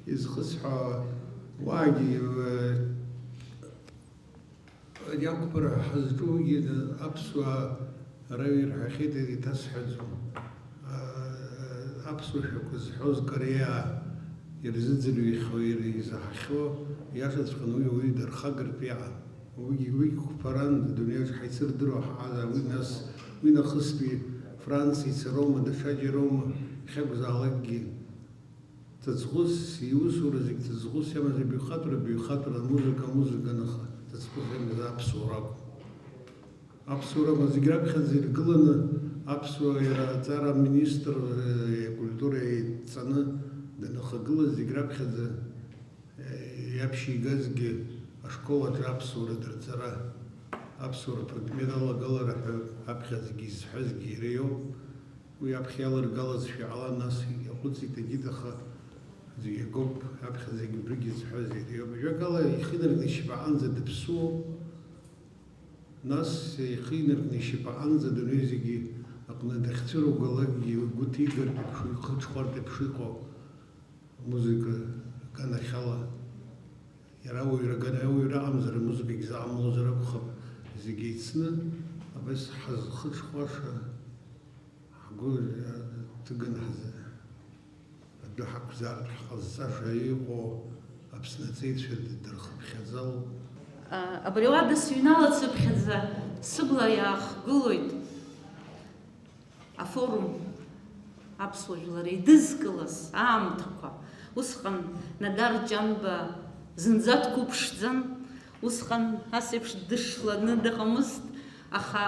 изхысҳәаауа уаагьы, э, Ари ақәԥара ҳазҿугьы аԥсуаа ара ирҳәахьеит, иара иҭасҳәаӡом. Аԥсуа шәақәа зҳәоз Кореиаа ирзыӡырҩхьоу, ир-, изаҳахьоу, иашаҵәҟьаны уи ауаҩы дархагартә иҟан. Уигьы, уигьы қәԥаран, адунеиаҿ ҳаицырдыруа ҳаҟазаап, уи нас, уи нахыстәи Франциа ицароума, даҽаџьароума, иахьакәзаалакгьы. Ҭаҵӷәыс, иусура зегь ҭаҵӷәыс иамаз абаҩхатәра, абаҩхатәра, амузыка, амузыка, аныха, ҭаҵӷәыс иамаз аԥсуара акәын. Аԥсуара акәын, зегь раԥхьаӡа иргыланы аԥсуа иара аҵара аминистр, э, акультура еидҵаны данахагылаз, зегь раԥхьаӡа, э, иаԥшьигазгьы ашкол аҿы аԥсуара дырҵара, аԥсуара предмет алагалара ҳәа аԥхьаӡагьы изҳәазгьы иара иоуп. Уи аԥхьа иалыргалазшәа иҟалан, нас иаҟәыҵит егьит, аха аӡәы иагоуп, аԥхьа зегь убригьы зҳәаз иара иоуп. Ажәакала, ихы инаркны ишьапаҟынӡа дыԥсуоуп, нас ихы инаркны ишьапаҟынӡа адунеи зегьы аҟны дахьцәыругалакгьы, игәы ҭигартә еиԥш, ихы ҽхәартә еиԥш иҟоу. Амузыка аганахьала, иара ауаҩра аган-, ауаҩра аҟамзар, амузыкагь заҟамлозар акәхап, зегь еицны, абас ҳазхыҽхәаша, ҳгәы ҭыганы ҳзы-, адәы ҳақәзаартә ҳҟазҵаша иҟоу Аԥсны аҵеицәа дырхыԥхьаӡалоуп. Абри ауада сыҩналацыԥхьаӡа сыбла иаахгылоит. Афорум аԥсуа жәлар еидызкылаз аамҭақәа, усҟан Надар Ҷанба зынӡа дқәыԥшӡан, усҟан ас еиԥш дышланы дыҟамызт, аха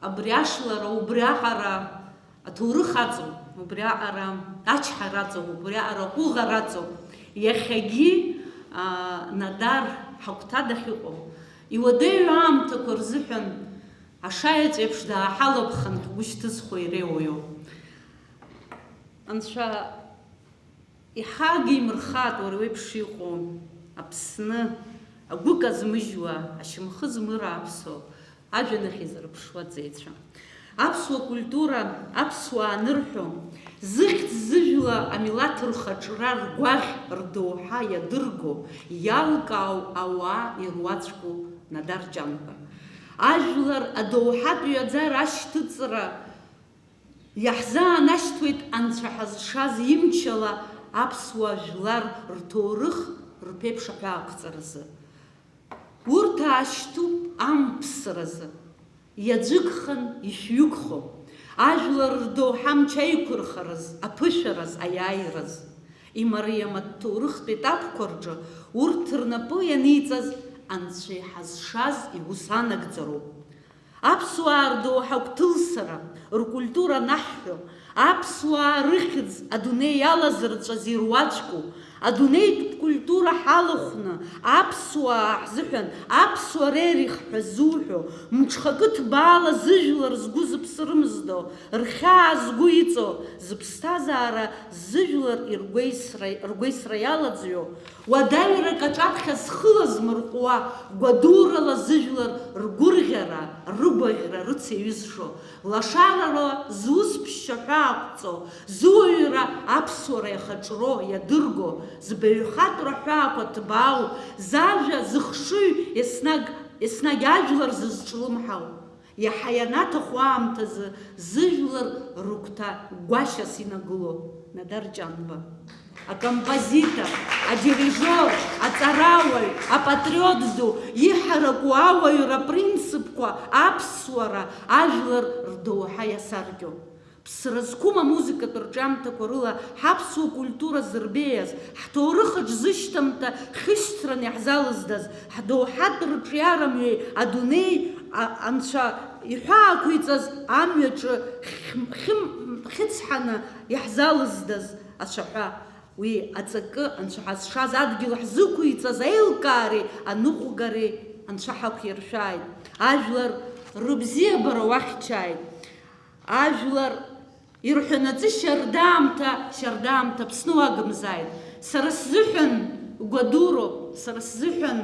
абри ашлара, убриаҟара аҭоурых аҵоуп, убриаҟара ачҳара аҵоуп, убриаҟара аҟәыӷара аҵоуп. Иахьагьы, аа, Надар ҳагәҭа дахьыҟоу, иуадаҩу аамҭақәа рзыҳәан Ашаеҵә еиԥш дааҳалаԥхан, ҳгәы шьҭызхуа иреиуоу. Анцәа иҳагимырхааит уара уеиԥш иҟоу Аԥсны, агәы казмыжьуа, ашьамхы змыра аԥсуа, ажәҩан ахь изырԥшуа аҵеицәа. Аԥсуа культура, аԥсуаа анырҳәо, зыхьӡ зыжәла амилаҭ рхаҿра ргәаӷь рдоуҳа иадырго, иалкаау ауаа ируаӡәку Надар Ҷанба. Ажәлар адоуҳатә ҩаӡара ашьҭыҵра иаҳзаанашьҭуеит Анцәа ҳазшаз имчала аԥсуа жәлар рҭоурых рԥеиԥш аҳәаақәҵаразы. Урҭ аашьҭуп амԥсразы, иаӡәыкхан ишәҩыкхо, ажәлар рдоуҳа амч аиқәырхараз, аԥышәараз, аиааираз. Имариам аҭоурыхтә етапқәа рҿы урҭ рнапы ианиҵаз Анцәа иҳазшаз иус анагӡароуп. Аԥсуаа рдоуҳа агәҭылсара, ркультура анаҳҳәо, аԥсуаа рыхьӡ адунеи иалазырҵәаз ируаӡәку, адунеитә культура ҳалахәны, аԥсуаа ҳзыҳәан аԥсуа рерих ҳәа зуҳәо, мҽхакы ҭбаала зыжәлар згәы зыԥсы рымздо, рхьаа згәы иҵо, зыԥсҭазаара зыжәлар иргәеисра, ргәеисра иалаӡҩо, уадаҩрак аҿаԥхьа зхы лазмырҟәуа, гәадурала зыжәлар ргәырӷьара, рыгәаӷьра рыцеиҩызшо, лашарала зус ԥшьшьа ҳәаақәҵо, зуаҩра аԥсуара иахаҿро иадырго, збаҩхатәра ҳәаақәа ҭбаау, зажәа зыхшыҩ еснагь, еснагь ажәлар зызҿлымҳау. Иаҳа ианаҭаху аамҭазы зыжәлар рыгәҭа гәашьас инагыло Надар Ҷанба, акомпозитор, адирижиор, аҵарауаҩ, апатриот ду, иҳараку ауаҩра апринципқәа аԥсуара ажәлар рдоуҳа иасаркьоу. Ԥсра зқәым амузыкатә рҿиамҭақәа рыла ҳаԥсуа культура зырбеиаз, ҳҭоурыхаҿ зышьҭамҭа хьышьҭран иаҳзалыздаз, ҳдоуҳатә рҿиарамҩеи адунеи а-, анцәа иҳәаақәиҵаз амҩаҿы хьым-, хьым-, хьыцҳаны иаҳзалыздаз ацәаҳәа, уи аҵакы анцәа ҳазшаз адгьыл ҳзықәиҵаз аилкаареи аныҟәгареи анцәа ҳақәиршәааит. Ажәлар рыбзиабара уахьчааит. Ажәлар ирҳәанаҵы шьардаамҭа, шьардаамҭа Аԥсны уагымзааит. Сара сзыҳәан гәадуроуп, сара сзыҳәан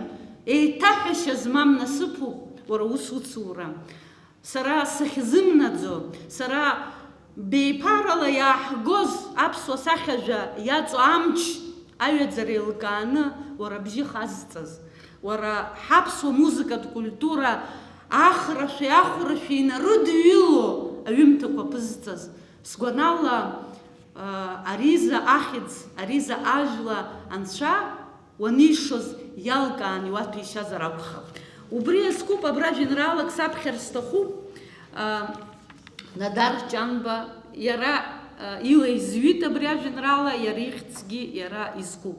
еиҭаҳәашьа змам насыԥуп уара ус уцура. Сара сахьзымнаӡо, сара беиԥарала иааҳгоз аԥсуа сахьажәа иаҵоу амч аҩаӡара еилкааны уара абжьы хазҵаз, уара ҳаԥсуа музыкатә культура ахрашәеи ахәрашәеи инарыдҩыло аҩымҭақәа ԥызҵаз, сгәанала, а, ариза ахьӡ, ариза ажәла анцәа уанишоз иалкаан иуаҭәеишьазар акәхап. Убри иазкуп абра жәеинраалак саԥхьар сҭахуп, а, Надар Ҷанба, иара, а, ила изҩит абри ажәеинраала, иара ихьӡгьы иара изкуп.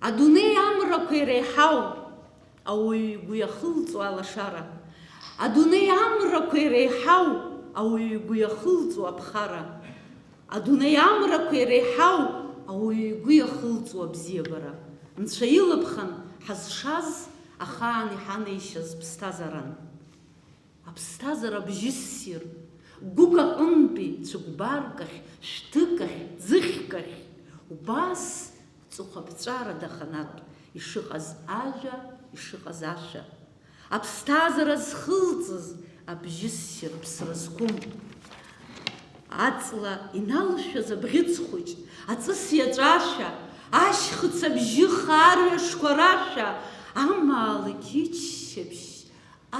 Адунеи амрақәа иреиҳау ауаҩы игәы иахылҵуа алашара. Адунеи амрақәа иреиҳау ауаҩы игәы иахылҵуа аԥхара. Адунеи амрақәа иреиҳау ауаҩы игәы иахылҵуа абзиабара. Нцәа илыԥхан ҳазшаз ахаан иҳанеишьаз ԥсҭазааран. Аԥсҭазаара бжьы ссир, гәык аҟынтәи цәыкәбарк ахь, шәҭык ахь, ӡыхьк ахь, убас ҵыхәаԥҵәара даханатә, ишыҟаз ажәа, ишыҟаз ашәа. Аԥсҭазаара зхылҵыз абжьы ссир ԥсра зқәым. Аҵла иналшәаз абӷьыц хәыҷ, аҵыс иаҵәашәа, ашьхыц абжьы хаарҩашқәа рашәа, амаалықь иччаԥшь,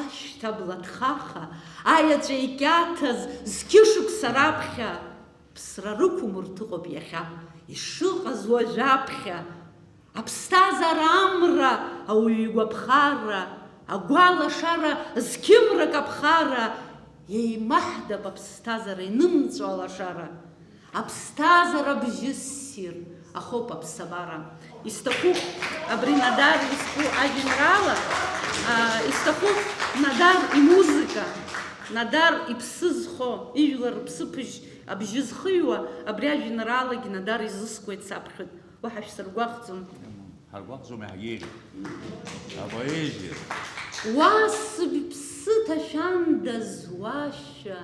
ашәҭ абла ҭхаха, аеҵәа икьаҭаз зқьышықәса раԥхьа, ԥсра рықәым рҭыҟоуп иахьа, ишыҟаз уажә аԥхьа. Аԥсҭазаара амра, ауаҩы игәаԥхара, агәалашара зқьымрак аԥхара, еимаҳдап аԥсҭазаара инымҵәо алашара. Аԥсҭазаара бжьы ссир ахоуп аԥсабара. Исҭахуп абри Надар изку ажәеинраала, аа, исҭахуп Надар имузыка, Надар иԥсы зхо, ижәлар рыԥсыԥыжь абжьы зхыҩуа абри ажәеинраалагьы Надар изыскуеит саԥхьоит. Уаҳа шәсыргәаҟӡом. Ҳаргәаҟӡом иаҳагьы. Апоезиа. Уа сыԥсы ҭашәандаз уашәа,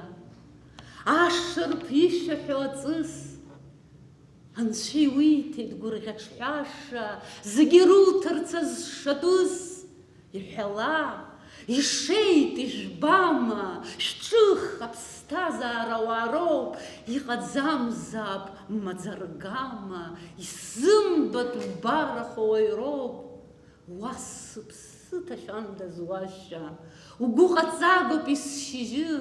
ашырԥ ишәаҳәо аҵыс, Анцәа иуиҭеит гәырӷьаҿҳәаша, зегьы руҭарц азшатәыс. Иҳәала, ишеит, ижәбама, шәҿых, аԥсҭазаара уаароуп, иҟаӡамзаап маӡа-ргама, исзымбатә барахә ауаҩроуп. Уа сыԥсы ҭашәандаз уашьа, угәы ҟаҵагоуп исшьыжьы,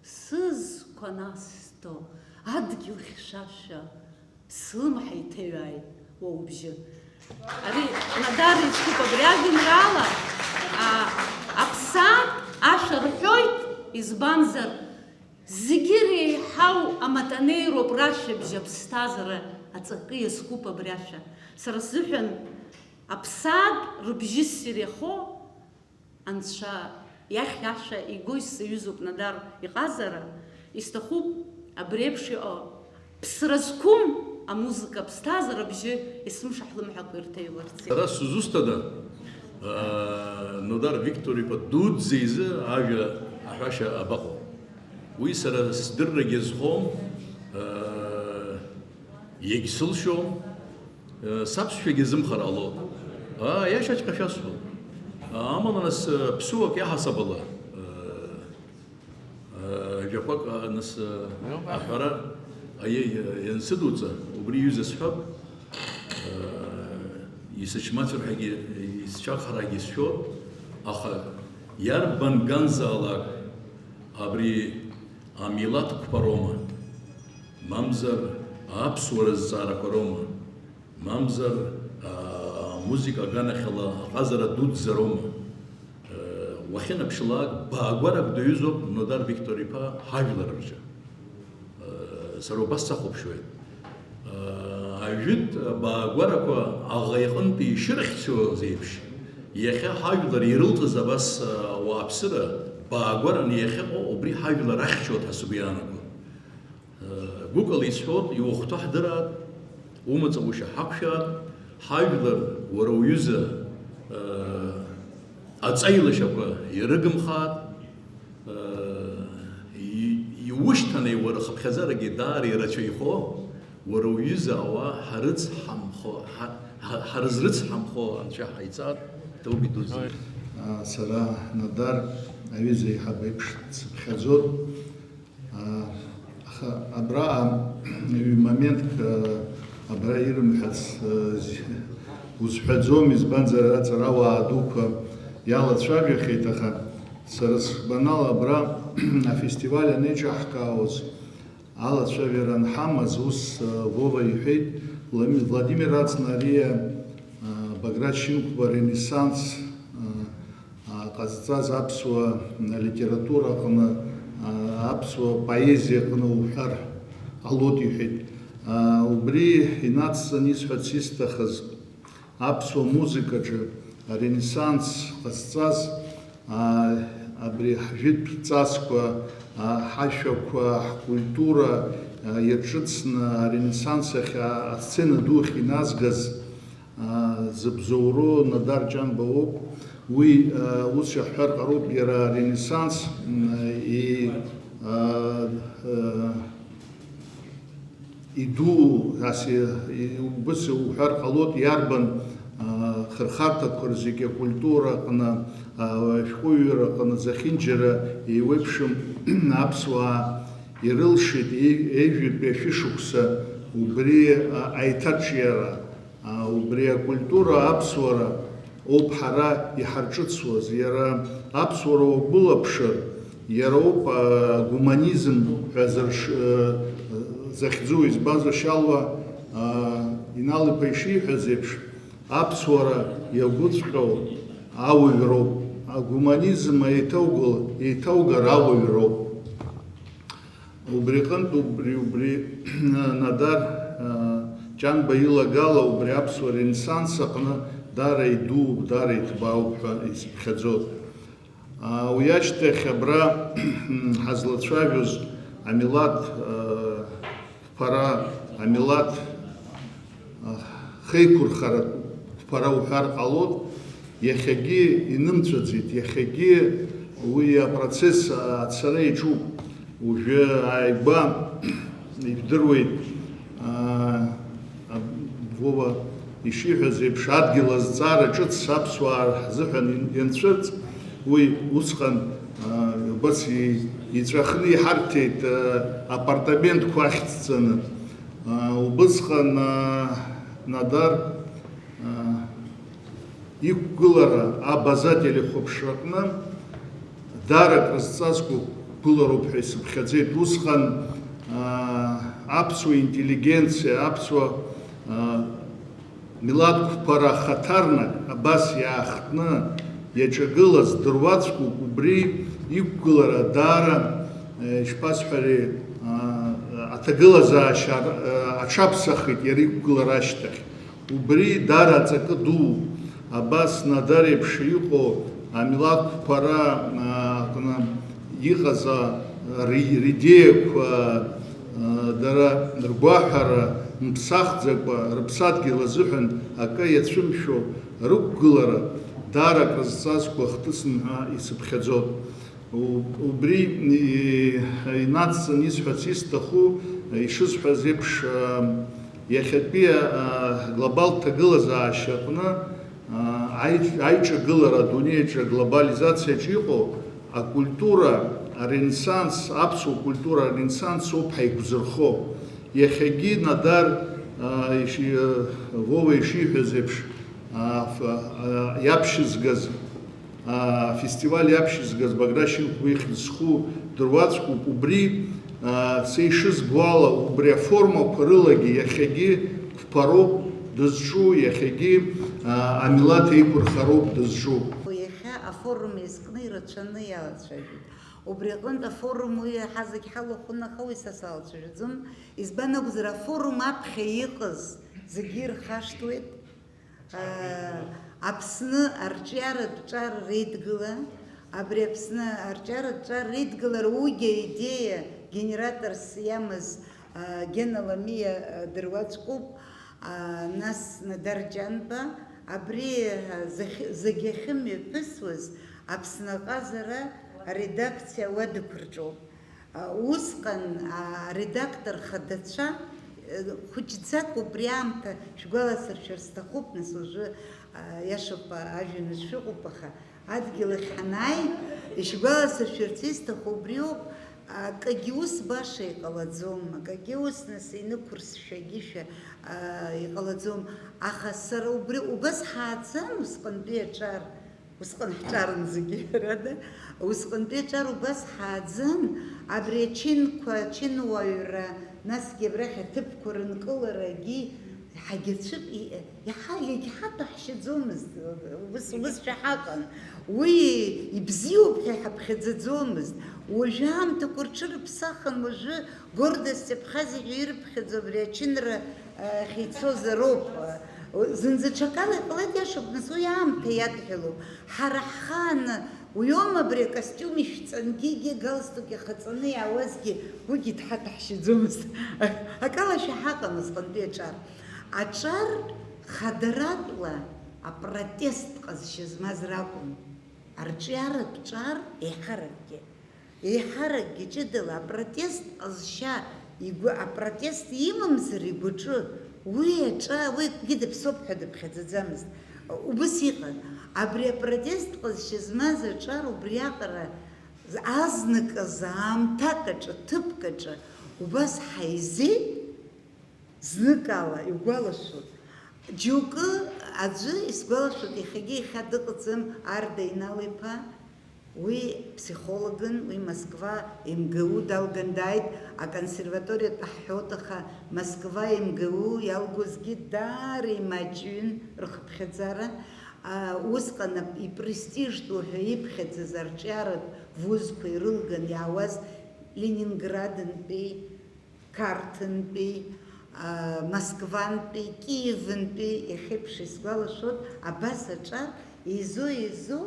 сызқәа насҭо адгьыл хьшәашәа. Слымҳа иҭаҩааит уа убжьы. Ари Надар изкуп абри ажәеинраала, а, аԥсаатә ашәа рҳәоит, избанзар, зегьы реиҳау аматанеироуп рашәабжь аԥсҭазаара аҵакы иазкуп абри ашәа. Сара сзыҳәан аԥсаатә рыбжьы ссир иахо Анцәа иахь ашәа игои саҩызоуп Надар иҟазара, исҭахуп абри еиԥш иҟоу ԥсра зқәым амузыка аԥсҭазаара бжьы есымша ҳлымҳақәа ирҭаҩларц. Сара сызусҭада, аа, Нодар Виктор-иԥа дуӡӡа изы ажәа аҳәашьа абаҟоу? Уи сара сдыррагьы азхом, аа, Иагьсылшом, э, саԥсшәагьы азымхар ҟалоит. Аа, иашаҵәҟьа шәасҳәоит. Амала нас, э, ԥсуак иаҳасабала, э, э, жәақәак, а, нас, э, аҳәара, аиеи, э, иансыдуҵа, убри ҩыза сҳәап, э, исычмазарҳәагьы, исчахарагьы сшәоит, аха иарбан ганзаалак абри амилаҭ қәԥароума? Мамзар аԥсуара зҵаарақәа роума? Мамзар, аа, амузыка аганахьала аҟазара дуӡӡа роума? Э, уахьынаԥшлак, баагәарак даҩызоуп Нодар Виктор-иԥа ҳажәлар рҿы. Э, сара убас сахәаԥшуеит. Э, ажәытә баагәарақәа аӷа иҟынтәи ишырыхьчоз еиԥш, иахьа ҳажәлар ирылҵыз абас, э, ауааԥсыра баагәараны иахьыҟоу убри ҳажәлар ахьчоит ҳәа сгәы иаанаго. Гәыкала исҳәоит, иухәҭа ҳдыраат, умаҵ аушьа ҳақәшәаат, ҳажәлар, уара уҩыза, э, Аҵеилашьақәа ирыгымхааит, иушьҭанеи уара хыԥхьаӡарагьы даара ирацәаҩхо, уара уҩыза ауаа ҳарыцҳамхо, ҳа-, ҳа-, ҳарызрыцҳамхо Анцәа ҳаиҵар, Ҭоуби дуӡӡа. Сара Надар аҩыза еиҳаб еиԥш дсыԥхьаӡоит. Аха абра ҩ-моментк, абра ирымҳәац, узҳәаӡом, избанзар, аҵарауаа дуқәа иалацәажәахьеит, аха сара сгәанала абра афестиваль анеиҿаҳкаауаз, алацәажәара анҳамаз, ус, Вова иҳәеит, Влами-, Владимир Ацна ари, Баграт Шьынқәба ренессанс, ҟазҵаз аԥсуа литература аҟны, аԥсуа поезиа аҟны уҳәар ҟалоит, иҳәеит. Убри инацҵаны исҳәарц исҭахыз, аԥсуа музыкаҿы аренессанс ҟазҵаз, абри ҳжәытә ҵасқәа, ҳашәақәа, ҳкультура иаҿыцны аренессанс ахь, асцена ду ахь иназгаз, зыбзоуроу Надар Ҷанба ауп. Уи, ус иаҳҳәар ҟароуп, иара аренессанс, и-, иду, ас и-, убыс уҳәар ҟалоит, иарбан, хырхарҭақәа рзегьы акультура аҟны, ашәҟәыҩҩра аҟны зехьынџьара еиуеиԥшым аԥсуаа ирылшеит, еи-, ҩажәатәи ашәышықәса убри, аиҭаҿиара. Убри акультура аԥсуара ауп ҳара иҳарҿыцуаз. Иара аԥсуара уагәылаԥшыр, иара ауп агуманизм ҳәа зырш-, захьӡу, избанзар, Шьалуа Инал-иԥа ишиҳәаз еиԥш, аԥсуара иагәыҵәҟьоу ауаҩроуп. Агуманизм еиҭаугыл-, еиҭаугар ауаҩроуп. Убри аҟынтә, убри, убри, Надар, а, Ҷанба илагала убри аԥсуа ренессанс аҟны даара идууп, даара иҭбаауп ҳәа исыԥхьаӡоит. А, уи ашьҭахь абра ҳазлацәажәоз амилаҭ, а, қәԥара, амилаҭ, а, хеиқәырхаратә қәԥара уҳәар ҟалоит, иахьагьы инымҵәаӡеит, иахьагьы уи апроцесс ацара иаҿуп. Уажәы ааигәа ижәдыруеит, а, а, Вова ишиҳәаз еиԥш, адгьыл азҵаара ҿыц аԥсуаа ҳзыҳәан ианцәырҵ, уи усҟан, а, убас и-, иҵәахны иҳарҭеит, а, апартаментқәа ахьӡҵаны. А, убысҟан, а, Надар, а, иқәгылара, Абаза телехәаԥшраҟны даара акрызҵазкуа гәылароуп ҳәа исыԥхьаӡеит. Усҟан, а, аԥсуа интеллигенциа, аԥсуа, а, милаҭ қәԥара хаҭарнак абас иаахтны иаҿагылаз дыруаӡәкуп, убри иқәгылара даара, э, ишԥасҳәари, а, аҭагылазаашьа ар-, а, аҽаԥсахит иара иқәгылара ашьҭахь. Убри даара аҵакы дууп. Абас Надар еиԥш иҟоу амилаҭ қәԥара, а, аҟны иҟаз, а, ри-, ридеиақәа, а, дара ргәаҳәара мԥсахӡакәа, рыԥсадгьыл азыҳәан акы иацәымшәо рықәгылара даара акрызҵазкуа хҭысым ҳәа исыԥхьаӡоит. У-, убри, и-, инацҵаны исҳәарц исҭаху, ишысҳәаз еиԥш, а, иахьатәи, а, аглобалтә ҭагылазаашьа аҟны, а, аи-, аиҿагылара, адунеиаҿы аглобализациаҿы иҟоу акультура аренессанс, аԥсуа культура аренессанс ауп ҳаиқәзырхо. Иахьагьы Надар, а, иши-, а, Вова ишиҳәаз еиԥш, а, ф-, а, иаԥшьызгаз, афестиваль иаԥшьызгаз Баграт Шьынқәба ихьӡ зху дыруаӡәкуп. Убри, а, са ишызбо ала, убри аформақәа рылагьы иахьагьы қәԥароуп дызҿу, иахьагьы, а, амилаҭ еиқәырхароуп дызҿу. Иахьа афорум иазкны ирацәаны иалацәажәеит. Убри аҟынтә афорум уи ҳазегь ҳалахәын, аха уи са салацәажәаӡом. Избан акәзар, афорум аԥхьа иҟаз зегьы ирхашҭуеит. Аԥсны арҿиаратә ҿар реидгыла, абри Аԥсны арҿиаратә ҿар реидгылара уигьы аидеиа генераторс иамаз, а, Гена Ламиа, а, дыруаӡәкуп, а, нас Надар Ҷанба, Абри, а, захь-, зегьы ахьымҩаԥысуаз Аԥсны аҟазара аредакциа ауадақәа рҿоуп. А, усҟан, а, аредактор хадацәа, э, хәыҷӡак убри аамҭа шәгәаласыршәар сҭахуп, нас уажәы, а, иашоуп, а, ажәҩан шәыҟоуп, аха адгьыл ахь ҳанааи, ишәгәаласыршәарц исҭаху убриоуп, акагьы ус баша иҟалаӡом, акагьы ус нас инықәырсшәагьы шәа, а, иҟалаӡом. Аха сара убри убас ҳааӡан усҟантәи аҿар, усҟан ҳҿарын зегьы, ҳәарада, усҟантәи аҿар убас ҳааӡан, абри ачынқәа, ачынуаҩра, насгьы абрахь аҭыԥқәа рынкыларагьы ҳагьацәып-, и-, иҳа-, иагьҳаҭәаҳшьаӡомызт, ус, усшәа ҳаҟан. Уи ибзиоуп ҳәа иҳаԥхьаӡаӡомызт. Уажәы аамҭақәа рҽырыԥсахын, уажәы Гордость Абхазии ҳәа ирыԥхьаӡо абри ачынра, а, ахьицоз ароуп. Зынӡа ҽакала иҟалеит, иашоуп, нас уи аамҭа иадҳәалоуп. Ҳара ҳхааны, уиоума абри акостиум ишәҵангьы, галстук ихаҵаны иаауазгьы, уигьы дҳаҭаҳшьаӡомызт. Акалашәа ҳаҟан усҟантәи аҿар. Аҿар хадаратәла апротест ҟазшьа змаз ракәын. Арҿиаратә ҿар еиҳаракгьы. Еиҳаракгьы ҷыдала апротест ҟазшьа игәы, апротест имамзар игәаҿы, уи аҿа, уи акгьы дыԥсоуп ҳәа дыԥхьаӡаӡамызт. Убыс иҟан. Абри апротест ҟазшьа змаз аҿар убриаҟара азныказ аамҭак аҿы, ҭыԥк аҿы убас ҳаизеит. Зныкала игәалашәоит. Џьоукы аӡәы исгәалашәоит, иахьагьы иахьа дыҟаӡам, Арда Инал-иԥа, уи ԥсихологын, уи Москва М Г У далган дааит, аконсерваториатә ҳҳәоит, аха Москва М Г У иалгозгьы даара имаҷҩын рхыԥхьаӡара. А, усҟан ап-, ипрестижтәу ҳәа иԥхьаӡаз арҿиаратә вузқәа ирылган иаауаз Ленинградынтәи, Қарҭынтәи, а, Москвантәи, Киевынтәи, иахьеиԥш исгәалашәоит, абас аҿар еизо-еизо,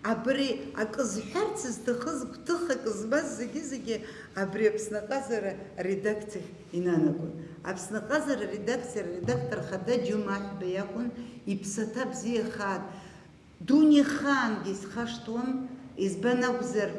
абри акы зҳәарц зҭахыз гәҭыхак змаз зегьы-зегьы абри Аԥсны аҟазара аредакциахь инанагон. Аԥсны аҟазара аредакциа аредактор хада Џьума Аҳәба иакәын, иԥсаҭа бзиахааит. Дунеихаангьы исхашҭуам, избан акәзар,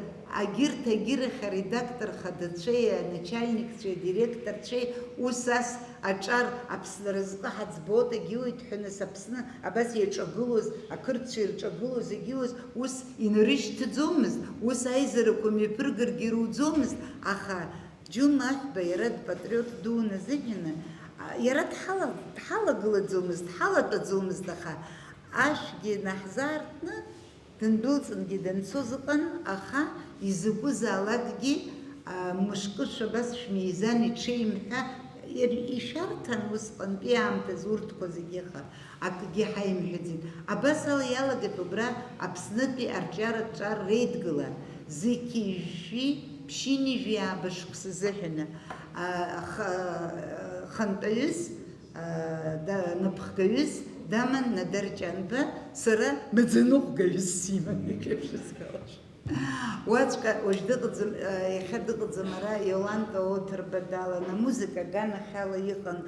агьырҭ агьырахь аредактор хадацәеи, аначальникцәеи, адиректорцәеи, ус ас аҿар Аԥсны разҟы ҳаӡбоит, агьиуеит ҳәа, нас Аԥсны абас иаҿагылоз, ақырҭцәа ирҿагылоз, агьиуз, ус инарышьҭӡомызт, ус аизарақәа мҩаԥыргаргьы ируӡомызт, аха Џьума Аҳәба иара дпатриот дуун азыҳәаны, а, иара дҳала-, дҳалагылаӡомызт, дҳалатәаӡомызт, аха ашәгьы наҳзаартны, дындәылҵынгьы данцоз ыҟан, аха изакәызаалакгьы, а, мышкы шәабас шәмизан иҽеим ҳәа ир-, ишәарҭан усҟантәи аамҭазы урҭқәа зегьы, аха акгьы ҳаимҳәаӡеит. Абас ала иалагеит убра Аԥснытәи арҿиаратә ҿар реидгыла, зқьи жәшәи ԥшьынҩажәи ааба шықәса азыҳәаны, а, х-, хантәаҩыс, а, да-, напхгаҩыс даман Надар Ҷанба, сара маӡаныҟәгаҩыс симан, иахьеиԥш исҳәалаша. Уаҵәҟьа уажә дыҟаӡам, э, иахьа дыҟаӡам ара, Иоланта Оҭырба далан, амузыка аганахьала иҟан.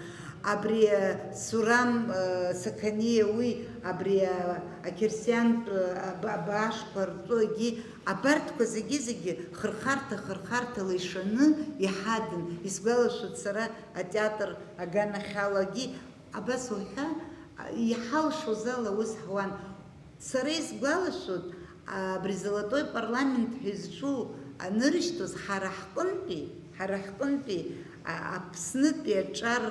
Абри, э, Сурам, э, Сақаниа уи, абри, э, ақьырсиантә, э, аб-, абаашқәа ртәы, егьи абарҭқәа зегьы-зегьы хырхарҭа-хырхарҭала ишаны иҳадын. Исгәалашәоит сара атеатр аганахьалагьы абас уҳәа, а, иҳалшоз ала ус ҳуан. Сара исгәалашәоит, абри золотой парламент ҳәа изҿу анырышьҭоз, ҳара ҳҟынтәи, ҳара ҳҟынтәи, а, Аԥснытәи аҿар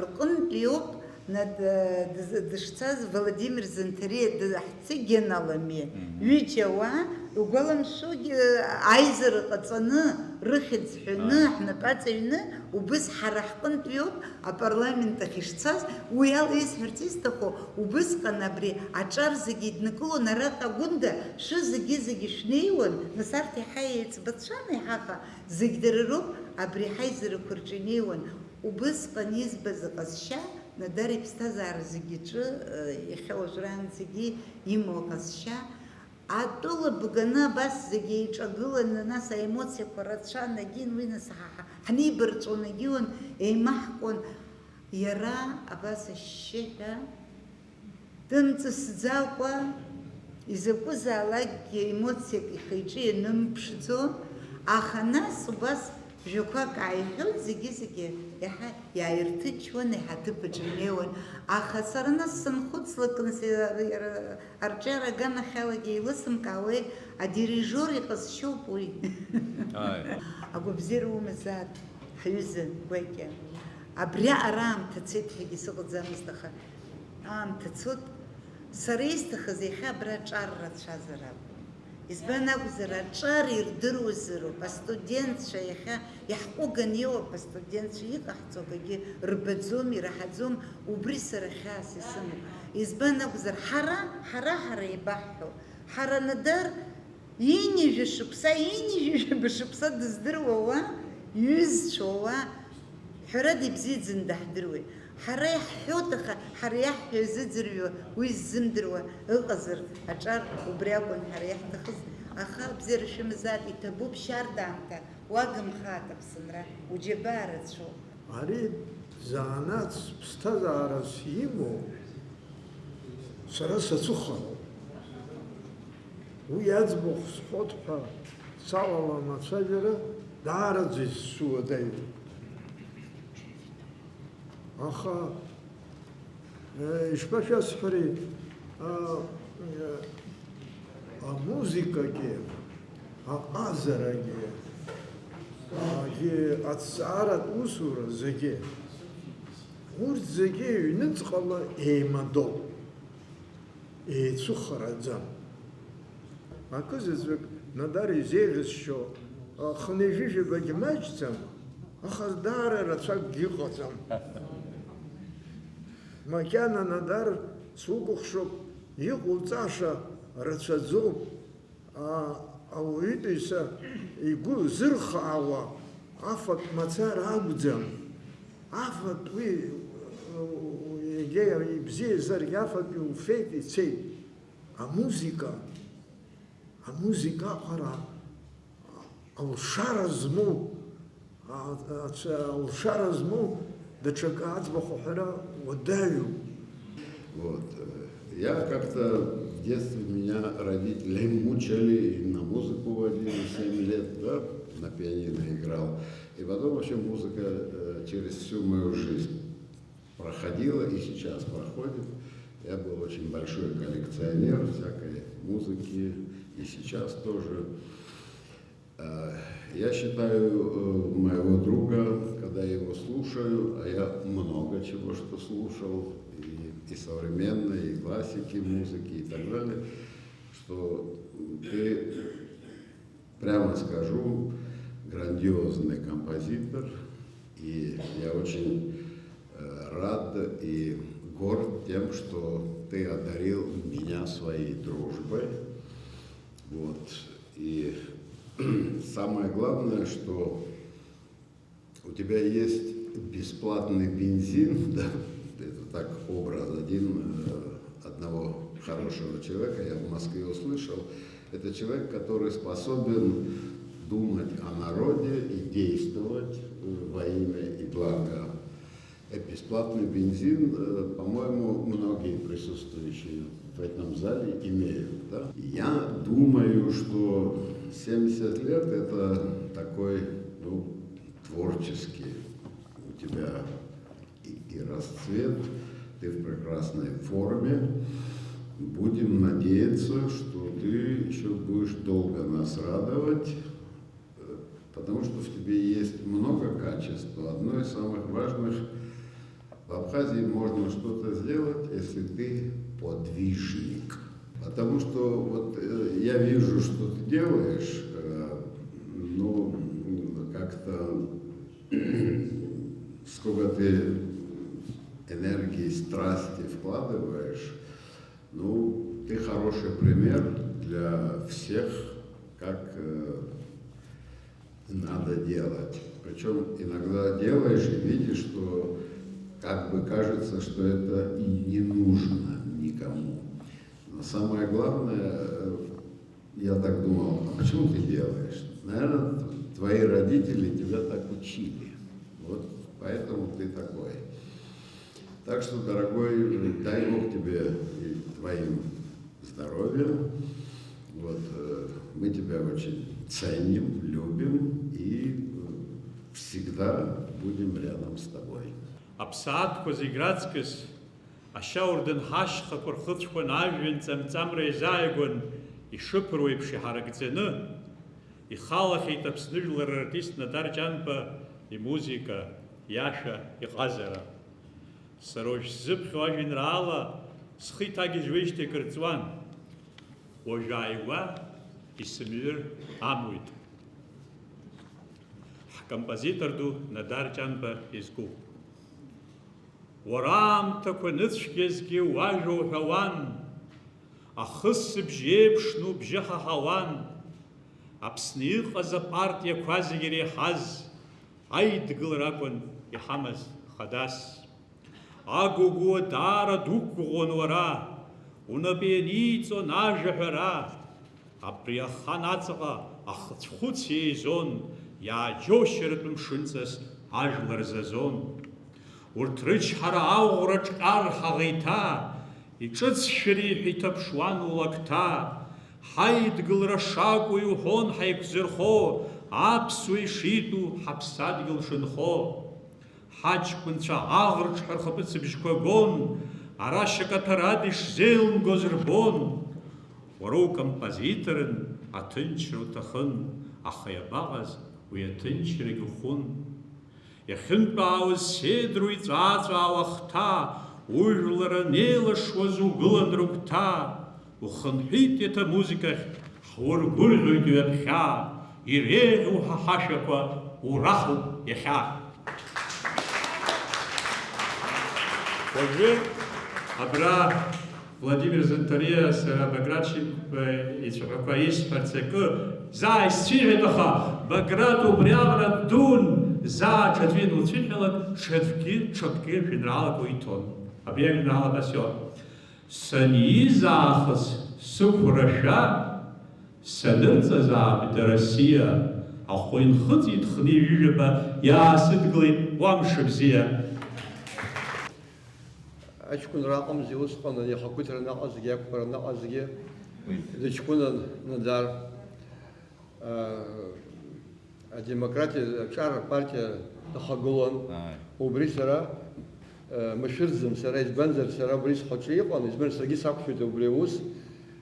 рҟынтәи ауп, на-, д-, дыз-, дышцаз Владимир Занҭариа д-, ҳцыгьан алами, Мгм. Ҩыџьа уаа, угәаламшәогьы, аизара ҟаҵаны, рыхьӡ ҳәаны, Ааи. Ҳнапы аҵаҩны, убыс ҳара ҳҟынтәи ауп, апарламент ахь ишцаз, уи ала исҳәарц исҭаху, убысҟан абри аҿар зегьы иднакылон араҟа Гәында, шәы зегьы-зегьы шәнеиуан, нас арҭ иаҳа еиҵбацәан еиҳаха, зегь дара роуп, абри ҳаизарақәа рҿы инеиуан, убысҟан избаз аҟазшьа, Надар иԥсҭазаара зегьы иҿы, э, иахьа уажәраанӡагьы имоу аҟазшьа, Атәыла бганы абас зегьы еиҿагыланы, нас аемоциақәа рацәан, егьин уи нас ҳа-, ҳа-, ҳнеибарҵәон, егьиуан, еимаҳкуан. Иара абас ашьшьыҳәа Дымҵысӡакәа, изакәызаалакгьы емоциак ихы-иҿы ианымԥшӡо, аха нас убас жәақәак ааиҳәоит, зегьы-зегьы иаҳа иааирҭынчуан, иаҳа аҭыԥ аҿы инеиуан. Аха сара нас санхәыцлак, нас иара, иара арҿиара аганахьалагьы еилысымкаауеи, адирижиор иҟазшьоуп уи. Ааи. Агәабзиара умазаат, ҳҩыза гәакьа. Абриаҟара аамҭа цеит ҳәагьы сыҟаӡамызт, аха аамҭа цот, сара исҭахыз иахьа абра аҿар рацәазар акәын. Избан акәзар, аҿар ирдыруазароуп, астудентцәа иахьа иаҳҟәыганы иоуп, астудентцәа иҟаҳҵо акгьы рбаӡом, ираҳаӡом, убри сара хьаас исымоуп. Избан акәзар, ҳара, ҳара, ҳара еибаҳҳәо, ҳара Надар ҩынҩажәа шықәса, ҩынҩажәи жәаба шықәса дыздыруа уа, иҩызцәоу уа, ҳәарада, ибзиаӡаны даҳдыруеит. Ҳара иаҳҳәоит, аха ҳара иаҳҳәо изыӡырҩуа, уи ззымдыруа ыҟазар, аҿар убри акәын ҳара иаҳҭахыз. Аха абзиара шәымазаат, иҭабуп шьарда аамҭа, уагымхааит Аԥсынра, уџьабаа рацәоуп. Ари занааҭс ԥсҭазаарас имоу сара сацәыхароуп. Уи аӡбахә сҳәот ҳәа салалан ацәажәара даараӡа исуадаҩуп. Аха, э, ишԥашәасҳәари, а, э, амузыкагьы, аҟазарагьы, агьи аҭҵааратә усура зегьы, урҭ зегьы ҩныҵҟала еимадоуп. Еицәыхараӡам. Акы заҵәык Надар изеиӷьасшьо, а, хынҩажәижәабагь маҷӡам, аха даара рацәакгьы ыҟаӡам. Макьана Надар сукәыхшоуп, иҟоуҵаша рацәаӡоуп. А, ауаҩытәыҩса игәы зырхаауа афатә мацара акәӡам. Афатә уи, егьа ибзиазаргь афатә иуфеит, ицеит. Амузыка, амузыка аҟара алшара змоу, а, ацәа-, алшара змоу даҽакы аӡбахә аҳәара уадаҩуп. Вот, э, я как-то в детстве меня родители мучали, и на музыку водили, семь лет, да, на пианино играл. И потом вообще музыка, э, через всю мою жизнь проходила и сейчас проходит. Я был очень большой коллекционер всякой музыки, и сейчас тоже. Э, я считаю, э, моего друга, когда я его слушаю, а я много чего что слушал, и, и современной, и классики музыки, и так далее, что ты, прямо скажу, грандиозный композитор, и я очень, э, рад и горд тем, что ты одарил меня своей дружбой. Вот. И самое главное, что у тебя есть бесплатный бензин, да, это так образ один, э, одного хорошего человека, я в Москве услышал, это человек, который способен думать о народе и действовать, э, во имя и благо. Э, бесплатный бензин, э, по-моему, многие присутствующие в этом зале имеют, да? Я думаю, что семьдесят лет — это такой, ну, творческий у тебя и, и расцвет, ты в прекрасной форме. Будем надеяться, что ты ещё будешь долго нас радовать. Э, потому что в тебе есть много качеств. Одно из самых важных: в Абхазии можно что-то сделать, если ты подвижник. Потому что вот, э, я вижу, что ты делаешь, э, ну, м, как-то сколько ты энергии, страсти вкладываешь, ну, ты хороший пример для всех, как, э, надо делать. Причём иногда делаешь и видишь, что как бы кажется, что это и не нужно никому. Но самое главное, э, я так думал: «А почему ты делаешь?» Наверное, т-, твои родители тебя так учили. Вот поэтому ты такой. Так что, дорогой, дай Бог тебе и твоим здоровья. Вот, э, мы тебя очень ценим, любим и, э, всегда будем рядом с тобой. Аԥсаатәқәа зегь раҵкыс ашьауардын ҳашьхақәа рхыцәқәан ажәҩан ҵамҵамра еизааигәан ишыԥыруа еиԥш иҳаракӡаны, ихалахьеит Аԥсны жәлар рартист Надар Ҷанба имузыка, иашәа, иҟазара. Сара уажә сзыԥхьо ажәеинраала схы иҭагьежьуеижьҭеи акыр ҵуан. Уажә ааигәа исымҩыр амуит. Ҳкомпозитор ду Надар Ҷанба изку. Уара аамҭақәа ныцәгьазгьы уажәа уҳәауан, ахысыбжь еиԥшны убжьы ҳаҳауан. Аԥсны иҟаз апартиақәа зегьы иреиҳаз аидгылара акәын иҳамаз хадас. Агәыгәуа даара дуқәгәыӷуан уара, унапы ианиҵон ажәаҳәара. Абри ахан аҵаҟа ахыцәхәыц еизон, иааџьоушьаратәы мшынҵас ажәлар зазон. Урҭ рычҳара аӷәра ҿҟьар ҳаӷеиҭа, иҿыцшәыри ҳәа иҭаԥшуан улакҭа. Ҳаидгылара шакәу иуҳәон ҳаиқәзырхо, аԥсуа ишитәу ҳаԥсадгьыл шынхо. Ҳаҷкәынцәа аӷрыҿҳәа рхатәы цыбжьқәа гон, ара шьакаҭәарада ишзеилмгоз рбон. Уара укомпозиторын, аҭынчра уҭахын, аха иабаҟаз уи аҭынчрагь ухәын. Иахьынтәаауаз седруа иҵәааҵәаауа ахҭа, ужәлар анеилашуаз угылан рыгәҭа, ухынҳәит иаҭа музыкахь, ҳургәырӷьоит ҩаԥхьа, иреиӷьу ҳа ҳашәақәа урахуп иахьа. Уажәы абра Владимир Занҭариа сара Баграт Шьынқәба ицәаҳәақәа исҳәарц акы заа исцәиҳәеит, аха Баграт убри аҟара ддуун, заа ҽаӡәы иануцәыҳәалак, ҽаӡәгьы, ҽакгьы жәеинраалак уиҭон. Абри ажәеинраала абас иоуп. Саниз аахыс сықәра шәа, санырҵаз аабыда Россиа, ахәы инхыҵит хни ҩыжәаба, иаасыдгылеит уа мшыбзиа. Аҷкәынра аҟамзи усҟан, ихақәиҭра наҟазгьы, ақәԥара наҟазгьы дыҷкәынан Надар. Адемократи аҿар апартиа дахагылан. Ааи. Убри сара, э, машәырӡам сара, избанзар, сара убри схаҿы иҟан, избан, саргьы сақәшәеит убри аус.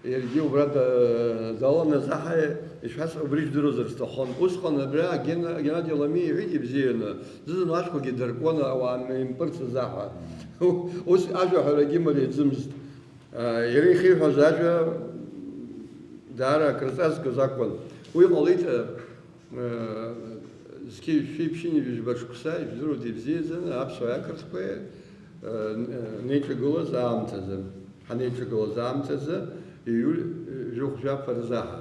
Иаргьы убра да-, далан азаҳа, ишәасҳәо, убри жәдыруазар сҭахын. Усҟан абра Ген-, Геннади Лами иҳәеит ибзианы, зыӡын ашәқәагьы дыркуан ауаа импырц азаҳа. Ус ажәаҳәарагьы мариаӡымызт. Иара ихиҳәаз ажәа даара акрыҵазкыз акәын. Уи ҟалеит, зқьи жәшәи ԥшьынҩажәи жәба шықәса, ижәдыруеит ибзиаӡаны, аԥсуааи ақырҭқәеи, неиҿагылаз аамҭазы, ҳанеиҿагылаз аамҭазы, ииуль жәохә жәаф рзаҳа.